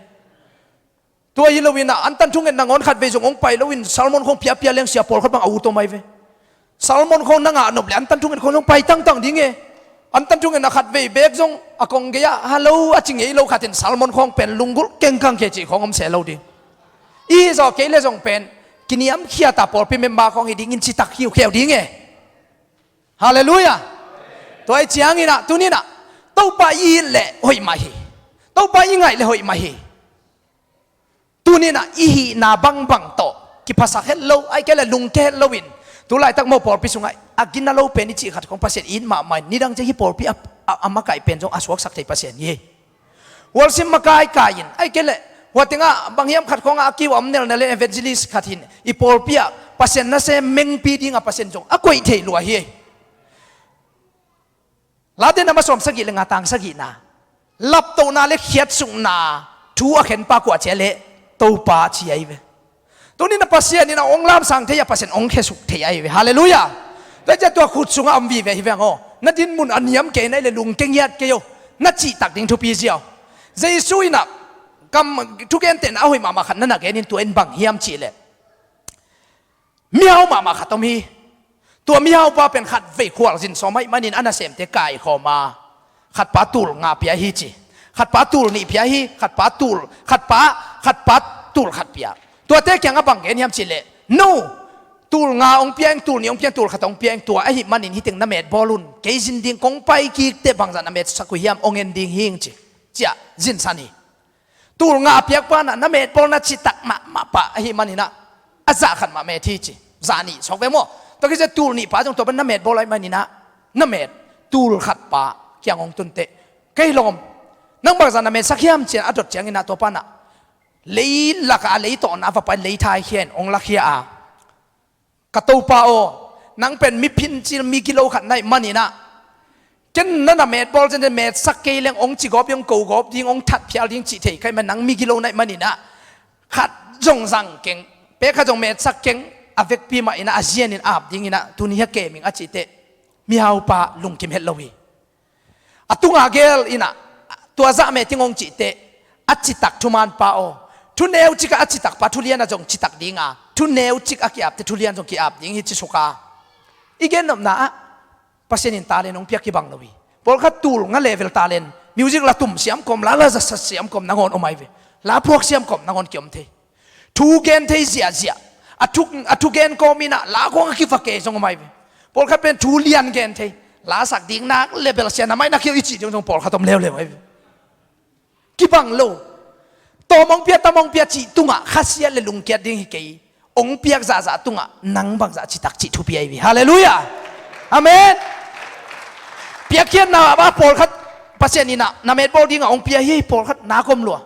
Tua hi loin ah antan thungen nangawn khatvei zong hong pai loin sermon khong piapia leng sia pawlkhat bang a ut om ahi ve. Sermon khong na ngah nop le antan thungen khong zong pai tangtang ding e. Antan thungen a khatvei bek zong a kong gei ah hallo a ci ngei lo khat in sermon khong pen lunggulh kengkang kei cih khong om se lo ding. I hi zaw kei le zong pen kiniamkhiat a pawlpi member khong hi dingin citak hiukheu ding e. Halleluiah. Tua ahih ciangin ah tuni-in ah Topa i it leh hoih mah hi. Topa i ngaih leh hoih mah hi. Tuni-in ah i hihna bangbang tawh kiphasak het lo, ahih kei leh lungkia het loin, tu laitak maw pawlpi sungah a gina lo pen i cih khat khong Pasian it mahmah in, nidang ciang hih pawlpi a, a, a makaih pen zong a suaksak thei Pasian hi. Worship makai kai in, ahih kei leh hua tengah bang hiam khat khong a kiu a om nelnel in evangelist khat hi in, i pawlpi ah Pasian nasem mengpi dingah Pasian zong a koih thei lua hi. Late a mah sawm sagih le nga tang sagihna, laptohna le khiatsukna thu a khenpa kua ci hiam? Topa ci ahi ve. Tuni-in ah Pasian in a hong lamsang thei a, Pasian hong khesuk thei ahi ve. Halleluiah. Tua ciang tua khut sungah om vive hi veng aw. Na dinmun a niam kei na hih leh lungkia ngiat kei aw. Na cihtak ding thupi ziau. Jesu in ah kam thugentehna a hoih mahmah khat na na gen in, tua in bang hiam cih leh, mihau mahmah khat om hi. Tua mihaupa pen khatvei khualzin sawm ahih manin a nasemte kaikhawm a, khatpa tul nga pia hi ci. Khatpa tul nih pia hi, khatpa tul, khatpa, khatpa tul khat pia. Tuate kiangah bang gen hiam cih leh, no, tul nga hong pia ing, tul nih hong pia ing, tul khat hong pia ing, tua ahih manin hih teng na metbawl un. Kei zin ding kong pai kik teh bangzah na metsak uh hiam, hong en ding hi ing ci. Ciah zinsan hi. Tul nga a piakpa in ah na metbawlna citak mahmah pah ahih manin ah a zah khat mah met hi ci. Zah nih sawk ve maw? Tua khit ciang tul nihpa zong tua pan na metbawl ahih manin ah na met, tul khatpa kiang hong tun teh, kei lawm, nang bangzah na metsak hiam ci-in a dot ciangin ah tua pa in ah leilakah a leitawhna va pai, leithai khia in hong lakhia a, ka Topa aw, nang pen mi phincil, mi gilo khat na hih manin ah, ken na na metbawl ciangin metsak kei leng hong ci gawp ding, hong ko gawp ding, hong that phial ding cih thei ka hih man, nang mi gilo na hih manin ah, khat zong zang keng, pek khat zong metsak keng, a vekpi mah in ah a zianin ap dingin ah tuni hi a kem ing a cih teh, mihaupa lungkim het lo hi. A tunga gel in ah, tua zah met ing hong cih teh, a citak thumanpa aw, thu neucik ah a citakpa thu lian ah zong citak ding a, thu neucik a ki-ap teh thu lian zong ki-ap ding hi ci suk a. I gennopna ah Pasian in talent hong piak kibang lo hi. Pawlkhat tul nga level talent, music la tum siam kawm, la la za sa siam kawm nangawn om ahi ve. La phuak siam kawm nangawn kiom thei. Thu gen thei ziahziah. A thu, a thu gen kawm in ah la khawng a kiva kei zong om ahi ve. Pawlkhat pen thu lian gen thei, la sak ding nak le bel sia na mai na khiau i cih ding zong pawlkhat om leuleu ahi ve. Kibang lo. Tawm hong pia, tam hong pia cih tungah khasia le lungkiat ding hi kei. Hong piak zahzah tungah nang bangzah citak cih thupi ahi ve. Halleluiah. Amen. Piakkhiatna ah pawlkhat Pasian in ah na metbawl dingah hong pia hi, pawlkhat nak om lua.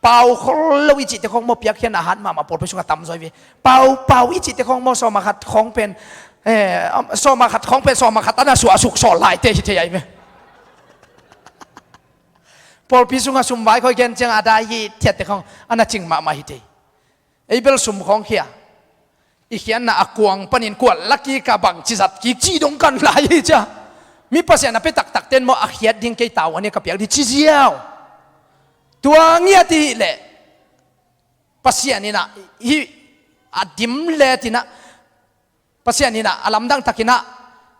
Pau khol lo i cihte khawng maw, piakkhiatna hat mahmah pawlpi sungah tam zaw hi ve. Pau, pau i cihte khawng maw, sawm a khat khawng pen Eh, sawm a khat khawng pen sawm a khat a na suah a suk sawl laite hi thei ahi ve. Pawlpi sungah sumvai khawng i gen ciang a dai hi thiatte khawng a na cing mahmah hi thei. Ei bel sum khawng khia i khiatna a kuang panin kuat la kik a bangci zat kik ci dong kan lai hi cia. Mi Pasian a pe taktakte in maw a khiat ding kei tau a nih ka piak ding ci ziau. Tua ngiat i hih leh Pasian in ah hih a dim let in ah Pasian in ah a lamdang takin ah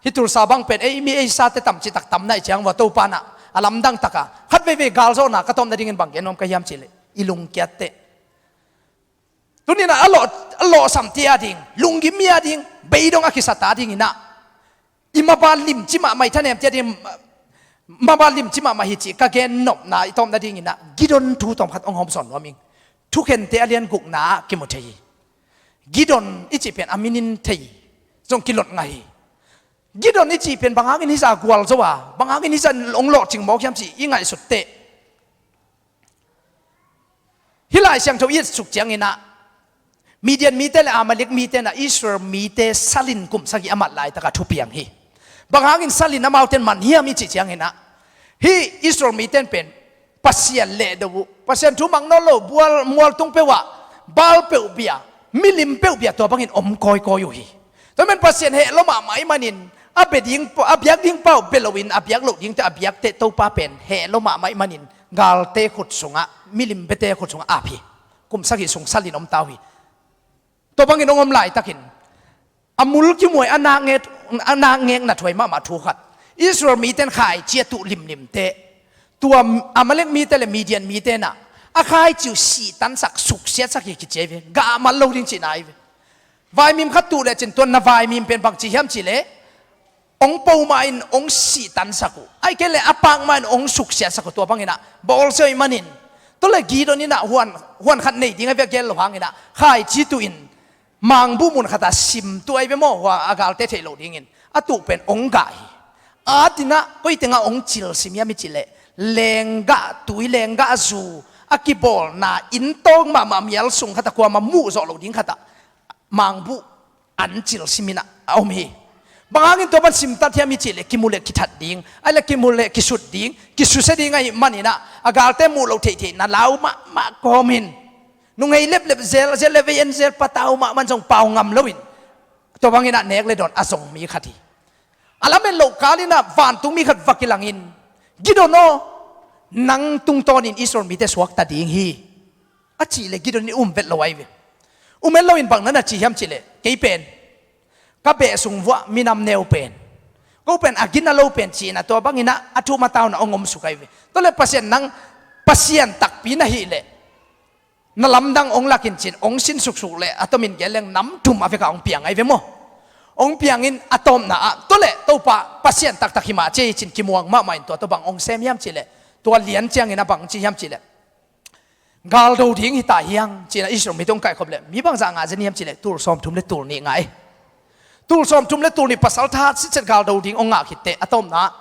hih Tulsa bang pen ei mi ei sate tamci tak tam na hih ciang vua Topa in ah a lamdang taka khat veivei galzawhna ka tawpna dingin bang gen nuam ka hiam cih leh i lungkiatte. Tuni in ah a lawh, a lawhsam tia ding, lunggim mia ding, beidong a kisa ta ding in ah i maba limci mahmah i thanemte a ding, maba limci mahmah hi cih ka gen nopna i tawpna dingin ah Gideon thu tawm khat hong hawmsawn nuam ing. Thukhente a lian gukna ah kimu thei hi. Gideon i cih pen a minin thei zong kilot ngah hi. Gideon i cih pen bang hangin hih zah gualzo a, bang hangin hih zah hong lawhcing mawk hiam cih i ngaihsut teh. Hih Lai Siangtho i et suk ciangin ah Midian mite le Amalek mite in ah Israel mite salin kum sagih a mat laitak a thupiang hi. Bang hangin salin amaute in man hiam i cih ciangin ah hih Israel mite in pen Pasian lehdo uh, Pasian thu mang nawn lo, bual mualtung peuh ah Baal peuh bia, milim peuh bia tua bangin om kawikawi uh hi. Tua man Pasian heh lua mahmah ahih manin a bia ding pa, a biak ding pa uh bia loin a biak loh dingte a biakte Topa pen heh lua mahmah ahih manin galte khut sungah, milim biate khut sungah ap hi. Kum sagih sung salin om ta uh hi. Tua bangin hong om laitakin a mul kimuai a nak ngek, a nak ngekna thuai mahmah thu khat. Israel mite in khaici a tuh limlimte tua Amalek mite le Midian mite in ah a khaici uh sihtansak suksiatsak hi kici ahi ve. Gah man lo ding cihna ahi ve. Vaimim khat tuh lecin tua na vaimim pen bangci hiam cih leh hong po mah in hong sihtansak uh, ahih kei leh a pak mah in hong suksiatsak uh, tua bangin ah bawlsia uh ahih manin. Tua leh Gideon in ah huan, huan khat nei ding a vek gel lo hangin ah khaici tuh in mangbuh mun khat ah sim tuh ahi ve maw, hua a galte theih loh dingin a tuh pen hong gah hi. A tin ah koi tengah hong cilsim hiam i cih leh lenggah tui, lenggah zu a kibawlna inntawk mahmah mial sung khat ah kuamah muh zawh loh ding khat ah mangbuh an cilsim in ah a om hi. Bang hangin tua pan simtat hiam i cih leh kimu leh kithat ding, ahih leh kimu leh kisut ding, kisusia ding ahih manin ah a galte muh loh theihtheihna lau mahmah kawmin nunghei leplep zel, zel le vei en zel patau mahmah in zong pau ngam loin tua bangin ah nek le dawn a zong mi khat hi. A lamet loh kalin ah vantungmi khat va kilangin, Gideon aw, nang tungtawnin Israel mite suakta ding hi, a cih leh Gideon in um vet lo ahi ve. Um het loin bang na na ci hiam cih leh, kei pen ka beh sung vuah minam neu pen, ko pen a gina lo pen ci-in ah tua bangin ah a thum a tauna hong omsuk ahi ve. Tua leh Pasian nang Pasian takpi na hih leh na lamdang hong lak in ci-in hong sin suksuk leh a tomin gen leng nam thum a vekah hong piang ahi ve maw. Hong piangin a tawpna ah tua leh Topa Pasian taktak hi mah ci-in kimuang mahmah in tua tua bang hong sem hiam cih leh, tua lian ciangin a bang ci hiam cih leh, galdo ding hi ta hiang ci-in ah Israel mite hong kaihkhop leh mi bangzah ngah zen hiam cih leh tul sawmthum le tul nih ngah hi. Tul sawmthum le tul nih pasal tha sitset galdo ding hong ngah khit teh a tawpna ah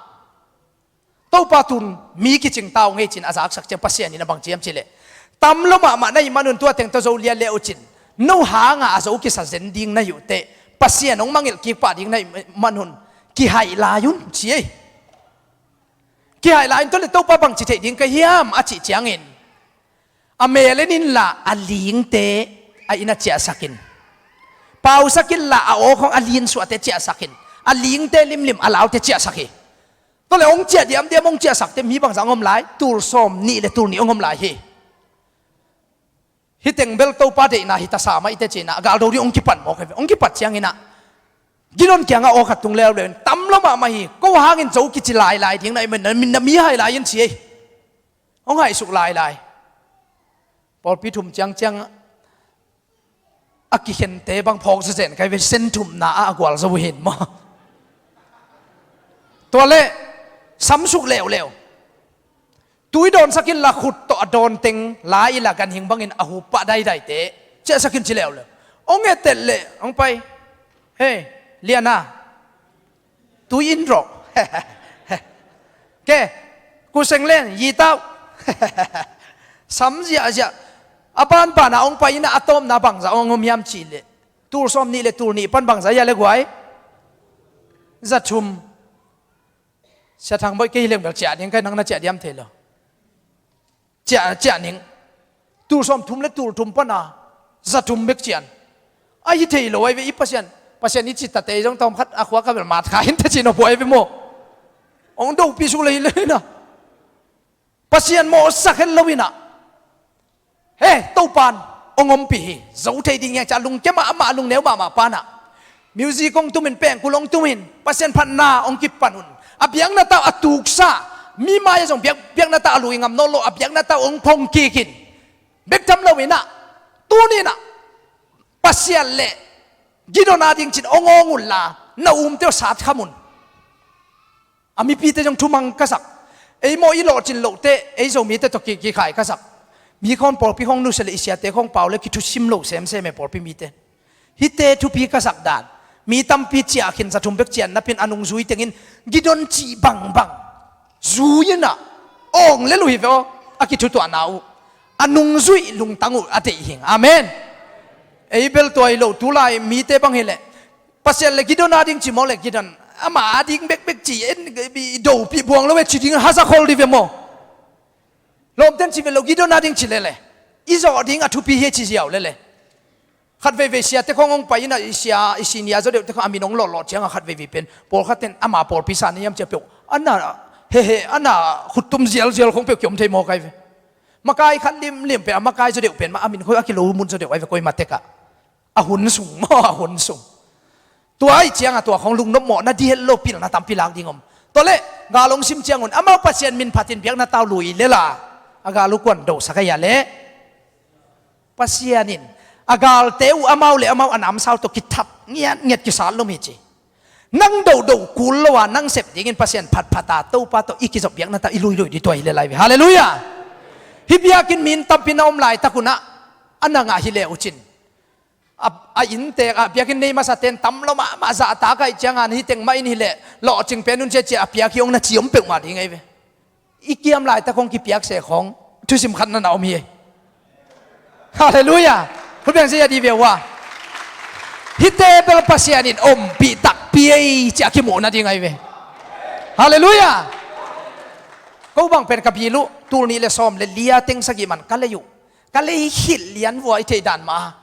Topa tun mi kicing ta ung ei ci-in a zaksak ciang Pasian in a bang ci hiam cih leh, tam lua mahmah na hih manun tua teng tawh zo lialia uh cin, no hangah a zo kisa zen ding na hih uh teh Pasian hong mangngilh kik pah ding na hih manun kihaih lai un ci ei. Kihaih lai un, tua leh Topa bangci theih ding ka hiam a cih ciangin, a mel en inla a lingte a inn ah ciahsak in, pausak inla a aw khawng a linsuahte ciahsak in, a lingte limlim a laute ciahsak hi. Tua leh hong ciah diamdiam hong ciahsakte mi bangzah hong om lai, tul sawm nih le tul nih hong om lai hi. Hih teng bel Topa deihna hi ta sa mah i teh ci-in ah a galdo ding hong kipan mawk hi ve. Hong kipat ciangin ah Gideon kiangah aw khat tung leuleu in, tam lua mahmah hi, ko hangin zo kici lailai ding na hih manin na mi hai lai in ci ei. Hong haihsuk lailai. Pawlpi thum ciangciang a kikhente bang phawk zezen ka hi ve, sen thumna ah a gualzo uh hi in maw. Tua leh samsuk leuleu. Tui dawnsak inla khut tawh a dawn teng la inla ganhing bangin a hup pah daidaite ciahsak in ci leuleu. Hong et tet leh hong pai. Hei, Liana, tui in rawh. Ke, kuseng len, yitau. Sam ziahziah. A banbana hong pai in a tawpna bangzah hong om hiam cih leh, tul sawm nih le tul nih pan bangzah hia le guai? Za thum. Sia Thang Bawi, kei hi leng bel ciah ding, kei nang na ciah diam thei lo. Ciah, ciah ning. Tul sawm thum le tul thum pana za thum bek cian. A hi thei lo ai ve i Pasian. Pasian i citate zong tawm khat a khua ka bel mat kha hin te ci no buai ve maw. Ong dopi su lei lei na. Pasian mawhsak het lo inah. He, Topan ong ompih hi. Zo thei ding hiang ciah lungkia mahmah, lungneu mahmah panah music ong tumin, pengkul ong tumin, Pasian phatna ong kipan un. A biakna tau a tuksa, mi mai-ah zong biak, biakna tau a lui ngam nawn lo, a biakna tau ong phong kikin. Bek tham lo inah, tuninah Pasian le Gideon a ding cin ong awng unla, na umte uh sat kham un. A mipite zong thumang ka sak. Ei maw i lawhcin lohte, ei Zomite tawh ki, kikhai ka sak. Mi khawng pawlpi khawng nusia le i siate khawng pau le kithusim lo semsem e pawlpi mite. Hite thupi ka sak dan. Mi tampi ciah khin za thum bek cian napin a nungzui tengin Gideon cih bangbang. Zui inah. Awng le luhi ve aw. A kithutuahna uh. A nungzuih lungtang uh a deih hing. Amen. Ei bel tua hi lo tulai mite bang hileh. Pasian le Gideon a ding ci maw le Gideon. Ama a ding bekbek ci en i dopih buang lo e ci ding haza khol di ve maw. Lawmten ci ve lo Gideon a ding ci lele. I zawh ding a thupi hi ci ziau lele. Khat veivei siate khawng hong pai inah i sia, i senior zaw deuhte khawng a min hong lawhlawh cianga khat veivei pen. Pawlkhatten ama pawlpi sa na hiam cia peuh. Ana, hehe, ana khuttum zialzial khawng peuh kiom thei maw kai ve. Makai khat limlim pen, a makai zaw deuh pen, ma a min khoi a kilo mun zaw deuh ai ve koi matekah. A hun sung maw, a hun sung. Tua ai cianga tua khawng lungnop mawh na di het lo pilna tampi lak ding om. Tua le, gal hong sim ciangun, amau Pasian min phatin biakna tau lui lela. A gal uh kuan dosak ahi a le. Pasian in, a galte uh amau le amau a namsau tawh kithat ngiatngiat kisat lo mi ci. Nang dodo kul lo a, nang sep dingin Pasian phatphata, Topa tawh i kizop biakna tau, i luilui di tua hi le lai ve. Halleluiah. Hih biakinn min tampi na om laitak unah, a nangah hi le uh cin. A, a inntek ah biakinn nei masa ten tam lo mahmah zahtak aih cianga, hih teng mah in hileh lawhcing pen un ciacia a piak hi ong na ci om peuhmah ding ahi ve. I kiam laitak hong kipiak se khawng thusim khat na na om hi. Halleluiah. Hubiang sia di ve ua. Hihte bel Pasian in ompih takpi ei ciah kimuh nading ahi ve. Halleluiah. Ko bang pen ka bil uh tul nih le sawm le lia teng sagih man ka lei uh. Ka lei khilh lian vua i theih dan mah.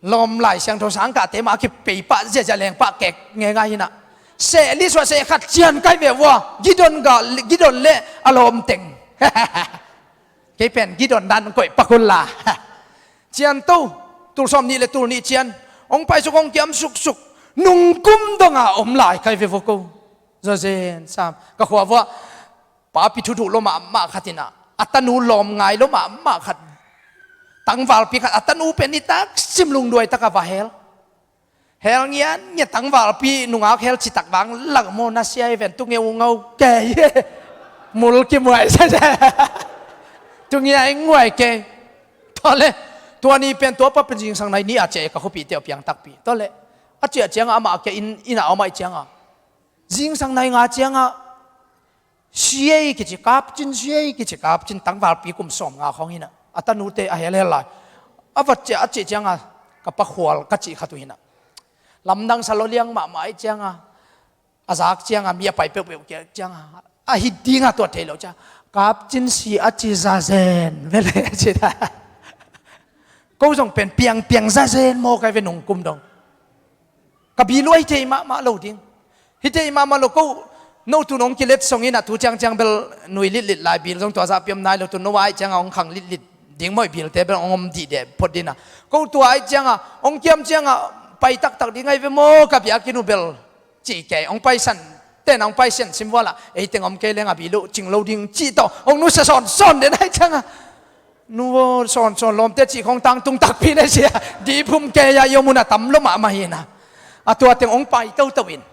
Lawm Lai Siangtho sang kahte mah a kipei pah ziazia leng pah kek ngeingai hinah. Seh li suah seh khat cian kai ve vua. Gideon ga, Gideon le a lawm teng. Kei pen Gideon dan koih pak unla. Cian to, tul sawm nih le tul nih cian. Hong pai suk hong kiam suksuk. Nungkum donga om lai kai ve vua ko. Zazen sam. Ka khua vua. Papi thuduh lo mahmah khat inah, a tanu lawm ngai lo mahmah khat. Tangvalpi khat, a tanu pen nitak sim lungduai taka va hel. Hel ngian ngiat tangvalpi nungak hel citak vang lak maw na sia hi ven tu ngeungau kei. Mul kimuai sese. Tu ngiai nguai kei. Tawle, tua ni pen tua pa pen zingsang nai ni a cia ka khupite a piang takpi. Tawle, a cia cianga amah a kia in, ina amah cianga. Zingsang nai nga cianga. Siei kici kapcin, siei kici kapcin, tangvalpi kum sawm nga khawng hinah. A tanute a helhel lai. A vat cia, a cih cianga, ka pakhual ka cih khat uh hinah. Lamdang sa lo liang mahmah aih cianga. A zak cianga, mi a pai peuhpeuh kia cianga. A hit dinga tua thei lo cia. Kapcin si a ci zazen, vele a ci da. Ko zong pen piangpiang zazen maw kai ve nungkum dong. Ka bil uh ahi thei mahmah lo ding. Hi thei mahmah lo ko, no tun hong kilet song inah tu ciangciang bel nui litlit lai bil zong tua zah piam nai lo tun no aih cianga hong khang litlit ding mawh bilte bel hong om dihdeh phot dinah. Ko tua aih cianga hong kiam cianga pai taktak ding ahi ve maw ka biakinn uh bel. Cih kei hong paisan, ten hong paisian sim vualah ei teng om kei leng a bil uh cing lo ding cih tawh hong nusia sawnsawn den aih cianga. Nu aw, sawnsawn lawmte cih khawng tangtung takpi le sia. Dihphum kei a i om hun a tam lo mahmah hinah. A tua teng hong pai toto in.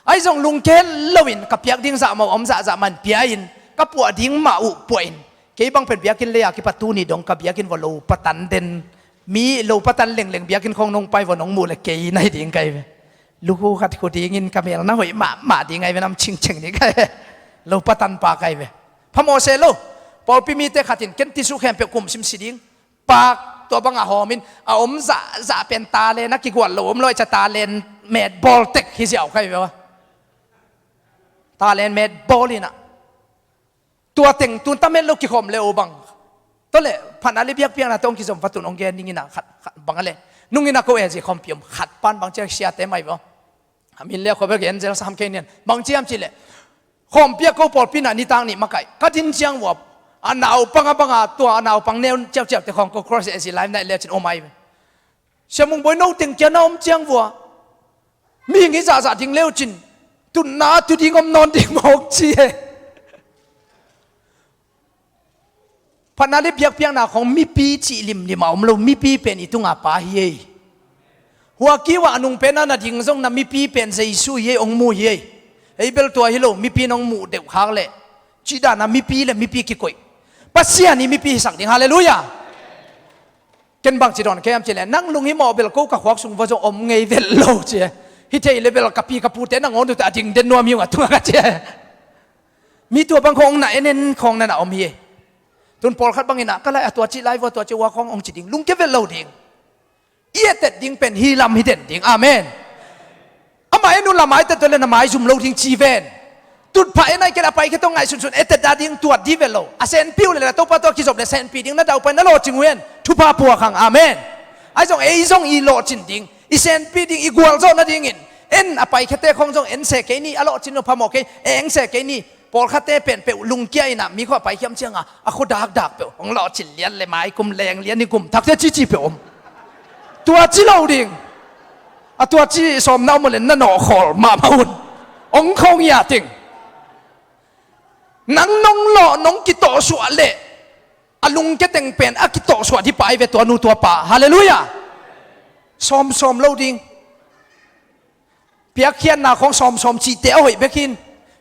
Ahi zong lungke loin ka piak ding zahmah uh om zahzah man pia in. Ka puah ding mah uh puah in. Kei bang pen biakinn lei a kipat tuni dong ka biakinn vua lo patan den. Mi lo patan lengleng biakinn khawng nong pai vua nong muh le kei na hi ding kai ve. Lukhu khat khu dingin ka mel na hoih mahmah ding ahi ve nam cingceng ding kai ve. Lo patan pa kai ve. Phamawh seh lo. Pawlpi mite khatin ken tisuk khempeuh kum simsi ding. Pak tua banga hawmin a om zahzah pen talen a kigual lo om lo aih cia talen met bawltek hi ziau kai ve ua. Talent met bawl inah. Tua teng tun tamet lo kikhawm le uh bang. Tua le phatna le biakpiakna tawh hong kizom va tun hong gen ning inah khat, khat bang a le. Nung inah ko e zi khawmpi om khat pan bang ciang siate mai ve ua. A min le a khua bel gen zel sam kei nian. Bang ciam ci le. Khawmpi a ko pawlpi inah nitak nih makaih. Ka din ciang vua. A naupang a banga tua a naupang neu ciauciau te khawng ko cross e zi lai nai le cin om ai ve. Sia Mung Bawi no teng kia na om ciang vua. Mihing i zahzah ding leu cin. Tunna tu ding om nawn ding mawk ci e. Phatna le biakpiakna khawng mipi cih limlim a om lo, mipi pen i tunga pa hi ei. Hua kiu ah a nung pen a na ding zong na mipi pen Jesu hi ei, hong mu hi ei. Ei bel tua hi lo, mipi in hong muh deuh khak leh. Cih dan a mipi le mipi kikoih. Pasian i mipi hisak ding, halleluiah. Ken bang ci dawn kei am ci le, nang lunghimawh bel ko ka khuak sung va zong om ngei vet lo ci e. Hi thei le bel ka pi ka pute nangawn uh teh a ding den nuam hi ung a tunga ka ci e. Mi tua bang khawng na en en khawng na na om hi e. Tun pawlkhat bangin ah, ka lai a tua cih lai vua tua cih vua khawng hong ci ding, lungkia vet lo ding. I etet ding pen hi lam hi den ding. Amen. Amah en uh lam a etet uh le na maizum lo ding ci ven. Tutphah en ai kei le a paikhia tawh ngaihsunsun etet a ding tuat dih vet lo. A senpi uh le la Topa tawh a kizop le senpi ding na daupai na lawhcing uh en. Thupha puak hang. Amen. Ai zong ei zong i lawhcin ding, i senpi ding, i gualzawh nadingin en a paikhiate khawng zong en se kei ni, a lawhcin uh phamawh kei, eng se kei ni. Pawlkhatte pen peuh lungkia inah mi khua paikhiam cianga a khua dakdak peuh hong lawhcin lian le mai kum leng lian i kum thakte cici peuh om. Tua ci lo ding. A tua ci sawm na om uh le na nawhkhawl mahmah un. Hong khawng ia ting. Nang nong lawh nong kitawhsuah leh a lungkia teng pen a kitawhsuah dih pai ve tua nu tua pa. Halleluiah. Sawmsawm lo ding. Piakkhiatna khawng sawmsawm cihte a hoih bekin,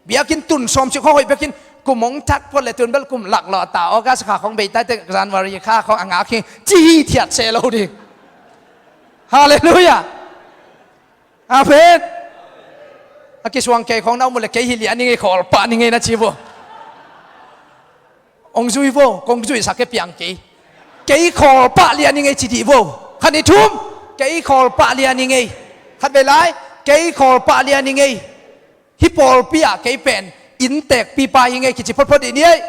biakinn tun sawm cih khawng a hoih bekin, kum hong that phot le tun bel kum laklawh ta, August kha khawng beitaite January kha khawng a ngak hi, ci hithiat se lo ding. Halleluiah. Amen. A kisuang kei khawng na om uh le kei hi lian i ngei khawl pah ni ngei na ci vua. Hong zui vo, kong zuisak e piang kei. Kei khawl pah lian i ngei ci dih vo. Khat ni thum, kei khawl pah lian i ngei. Khat vei lai, kei khawl pah lian i ngei. Hih pawlpi ah kei pen innteekpipa hi ngei kici photphot dih ni ei.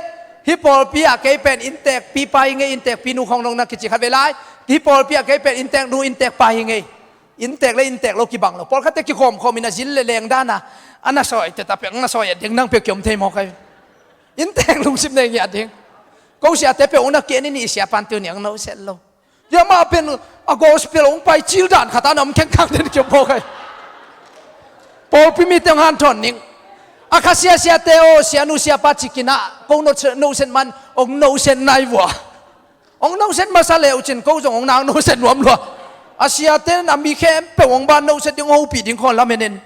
Hih pawlpi ah kei pen innteekpipa hi ngei, innteekpi nu khawng dong na kici khat vei lai. Hih pawlpi ah kei pen innteek nu, innteekpa hi ngei. Innteek le innteek lo kibang lo. Pawlkhatte kikhawmkhawm in a zin le leng dana a na sawi teta pek, na sawi a ding nang pek kiom thei mawk ai. Innteek lungsim nei ngiat ding. Ko siate pek ung na kei ni ni siapan tu ni ang no set lo. Ia mah pen a gospel ung pai cil dan khata na om khengkhang den kiom mawk ai. Pawlpi mite ung hanthawn ning. A kha sia siate aw, sianu siapa cikinah ko no set man ong no set nai vua. Ong no set masa le uh cin ko zong ong nang no set nuam lua. A siate na mi khempeuh ong ban no set ding, ong hopih ding khaw lamen in.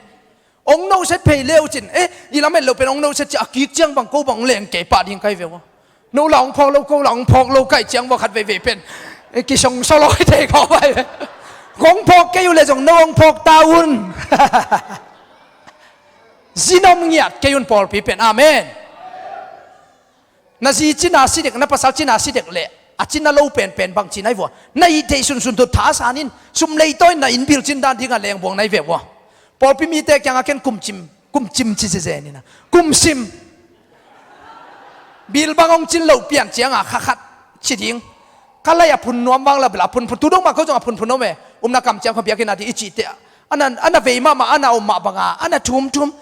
Ong no set phei le uh cin, eh, i lamen lo pen ong no set ci a kik ciang bang ko bang ong leng kei pah ding kai ve ua. No la ong phawk lo, ko la ong phawk lo kai ciang vua khat veivei pen. Eh, kisong sawlawi thei khaw vai ve. Kong phawk kei uh le zong no ong phawk ta un. Zinom ngiat kei un pawlpi pen. Amen. Na zi cina si dek, na pasal cina si dek le a cina lo penpen bang cina i vua. Na i deih sunsun tu tha sanin sum leitaw in na innbil cin dan dinga lengbuang na i ve vua. Pawlpi mite kianga ken kumcim, kumcim ci zezen ina. Kumsim. Bil bang hong cin lo pian cianga kha khat ci ding. Ka lai a phun nuam vang la bela a phunphun tu dong mah ko zong a phunphun om e. Umna kam ciang kho biakinn a di i cihte a. Ana, ana vei mahmah, ana om mah banga, ana thumthum.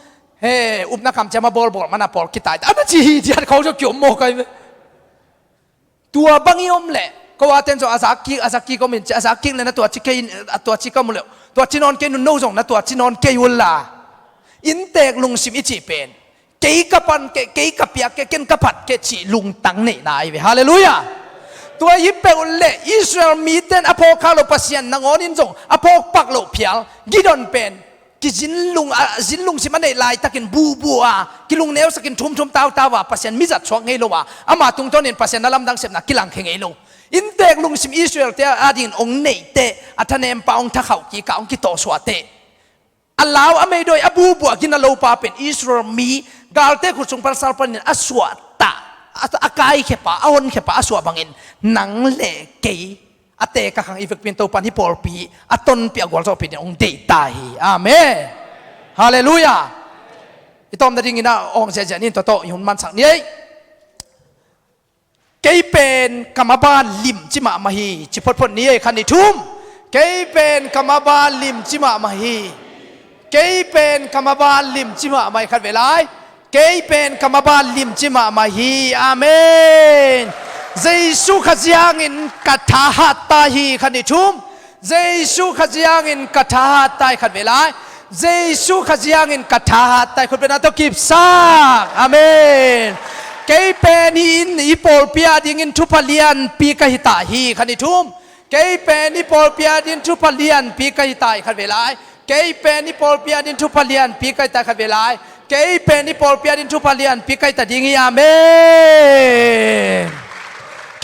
He, upna kam ciama bawlbawl mana pawl kitai. Ana ci hi ciat khawng zong kiom maw kai ve. Tua bang i om leh ko a ten zong a zak kik, a zak kik om in ci, a zak kik le na tua ci kei in, a tua ci ka mu leh tua ci nawn kei nun no zong na tua ci nawn kei un la. Inntek lungsim i cih pen kei ka pan kei, kei ka piak kei, ken ka phat kei cih lungtang neihna ahi ve. Halleluiah. Tua hi peuh leh Israel miten a phawk khak loh Pasian nangawn in zong a phawk pak loh phial Gideon pen kizin lung, a, zin lungsim a neih laitakin bubu a, kilungneusakin thumthum tautau a, Pasian mizat suak ngei lo a, ama tungtawnin Pasian na lamdang sepna kilangkhia ngei lo. Inntek lungsim Israel-te a dingin hong neihte, a thanempa hong thakhauh kika hong kitawhsuahte. A lau a meidawi a bubu a gina lopa pen Israel mi galte khut sung pan sal panin a suahta, a, a kaikhepa, a honkhepa a suah bangin nang le kei a teka khang i vekpi in Topan hih pawlpi a tonpih a gualzawhpih ding hong deihta hi. Amen. Halleluiah. I tawm nadingin ah awng ziahziah ni in tawh tawh i hun mansak ni ei. Kei pen ka maban limci mahmah hi, ci photphot ni ei, khat ni thum. Kei pen ka maban limci mahmah hi. Kei pen ka maban limci mahmah hi, khat vei lai. Kei pen ka maban limci mahmah hi. Amen. Jesu Khazih hangin ka tha hat ta hi, khat ni thum. Jesu Khazih hangin ka tha hat ta hi, khat vei lai. Jesu Khazih hangin ka tha hat ta hi, khutbetna tawh kipsak. Amen. Kei pen hih inn i pawlpi adingin thupha lianpi ka hi ta hi, khat ni thum. Kei pen hih pawlpi adingin thupha lianpi ka hi ta hi, khat vei lai. Kei pen hih pawlpi adingin thupha lianpi ka hi ta hi, khat vei lai. Kei pen hih pawlpi adingin thupha lianpi ka hi ta ding hi. Amen.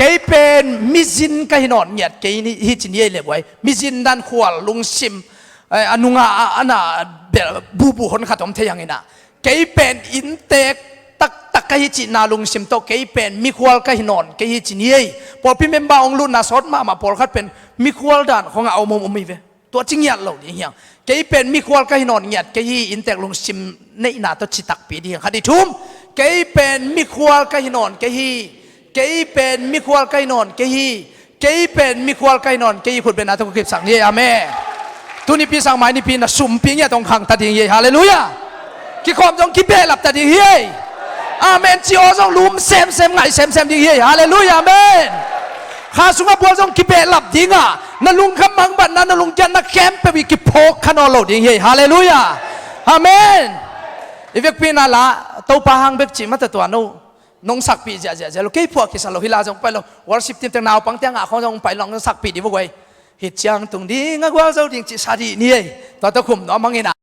Kei pen mizin ka hi nawn ngiat kei hi ci ni ei le buai. Mizin dan khual lungsim, eh, a nungah a, a na bel bubu hon khat om thei hangin ah. Kei pen inntek taktak ka hi cihna lungsim tawh kei pen mikhual ka hi nawn kei hi ci ni ei. Pawlpi member hong lutna sawt mahmah pawlkhat pen mikhual dan khawngah a om om om hi ve. Tua ci ngiat lo ding hiang. Kei pen mikhual ka hi nawn ngiat kei hi, inntek lungsim neihna tawh ci takpi ding hiang. Khat ni thum. Kei pen mikhual ka hi nawn kei hi. Kei pen mikhual ka hi nawn kei hi. Kei pen mikhual ka hi nawn kei hi, khutbetna tawh kipsak ni ei. Amen. Tunipi sang mai nipi na sumpi ngiat hong khang ta ding hi ei. Halleluiah. Kikhawm zong kibehlap ta ding hi ei. Amen. Ci aw zong lum semsem, ngai semsem ding hi ei. Halleluiah. Amen. Kha sungah bual zong kibehlap dingah na lungkham mangbatna, na lungkiatna khempeuh i kiphawk kha nawn lo ding hi ei. Halleluiah. Amen. I vekpi na la Topa hang bek cih mata tua no. Nong sakpih ziahziah ziah lo, kei phuah kisa lo hi la zong pai lo. Worship team teng naupang tiang ah khawng zong pai lo, nong sakpih dih vua guai. Hih ciang tung ding a gualzo ding cih sa dih ni ei. Tua tawh khum nuam hangin ah.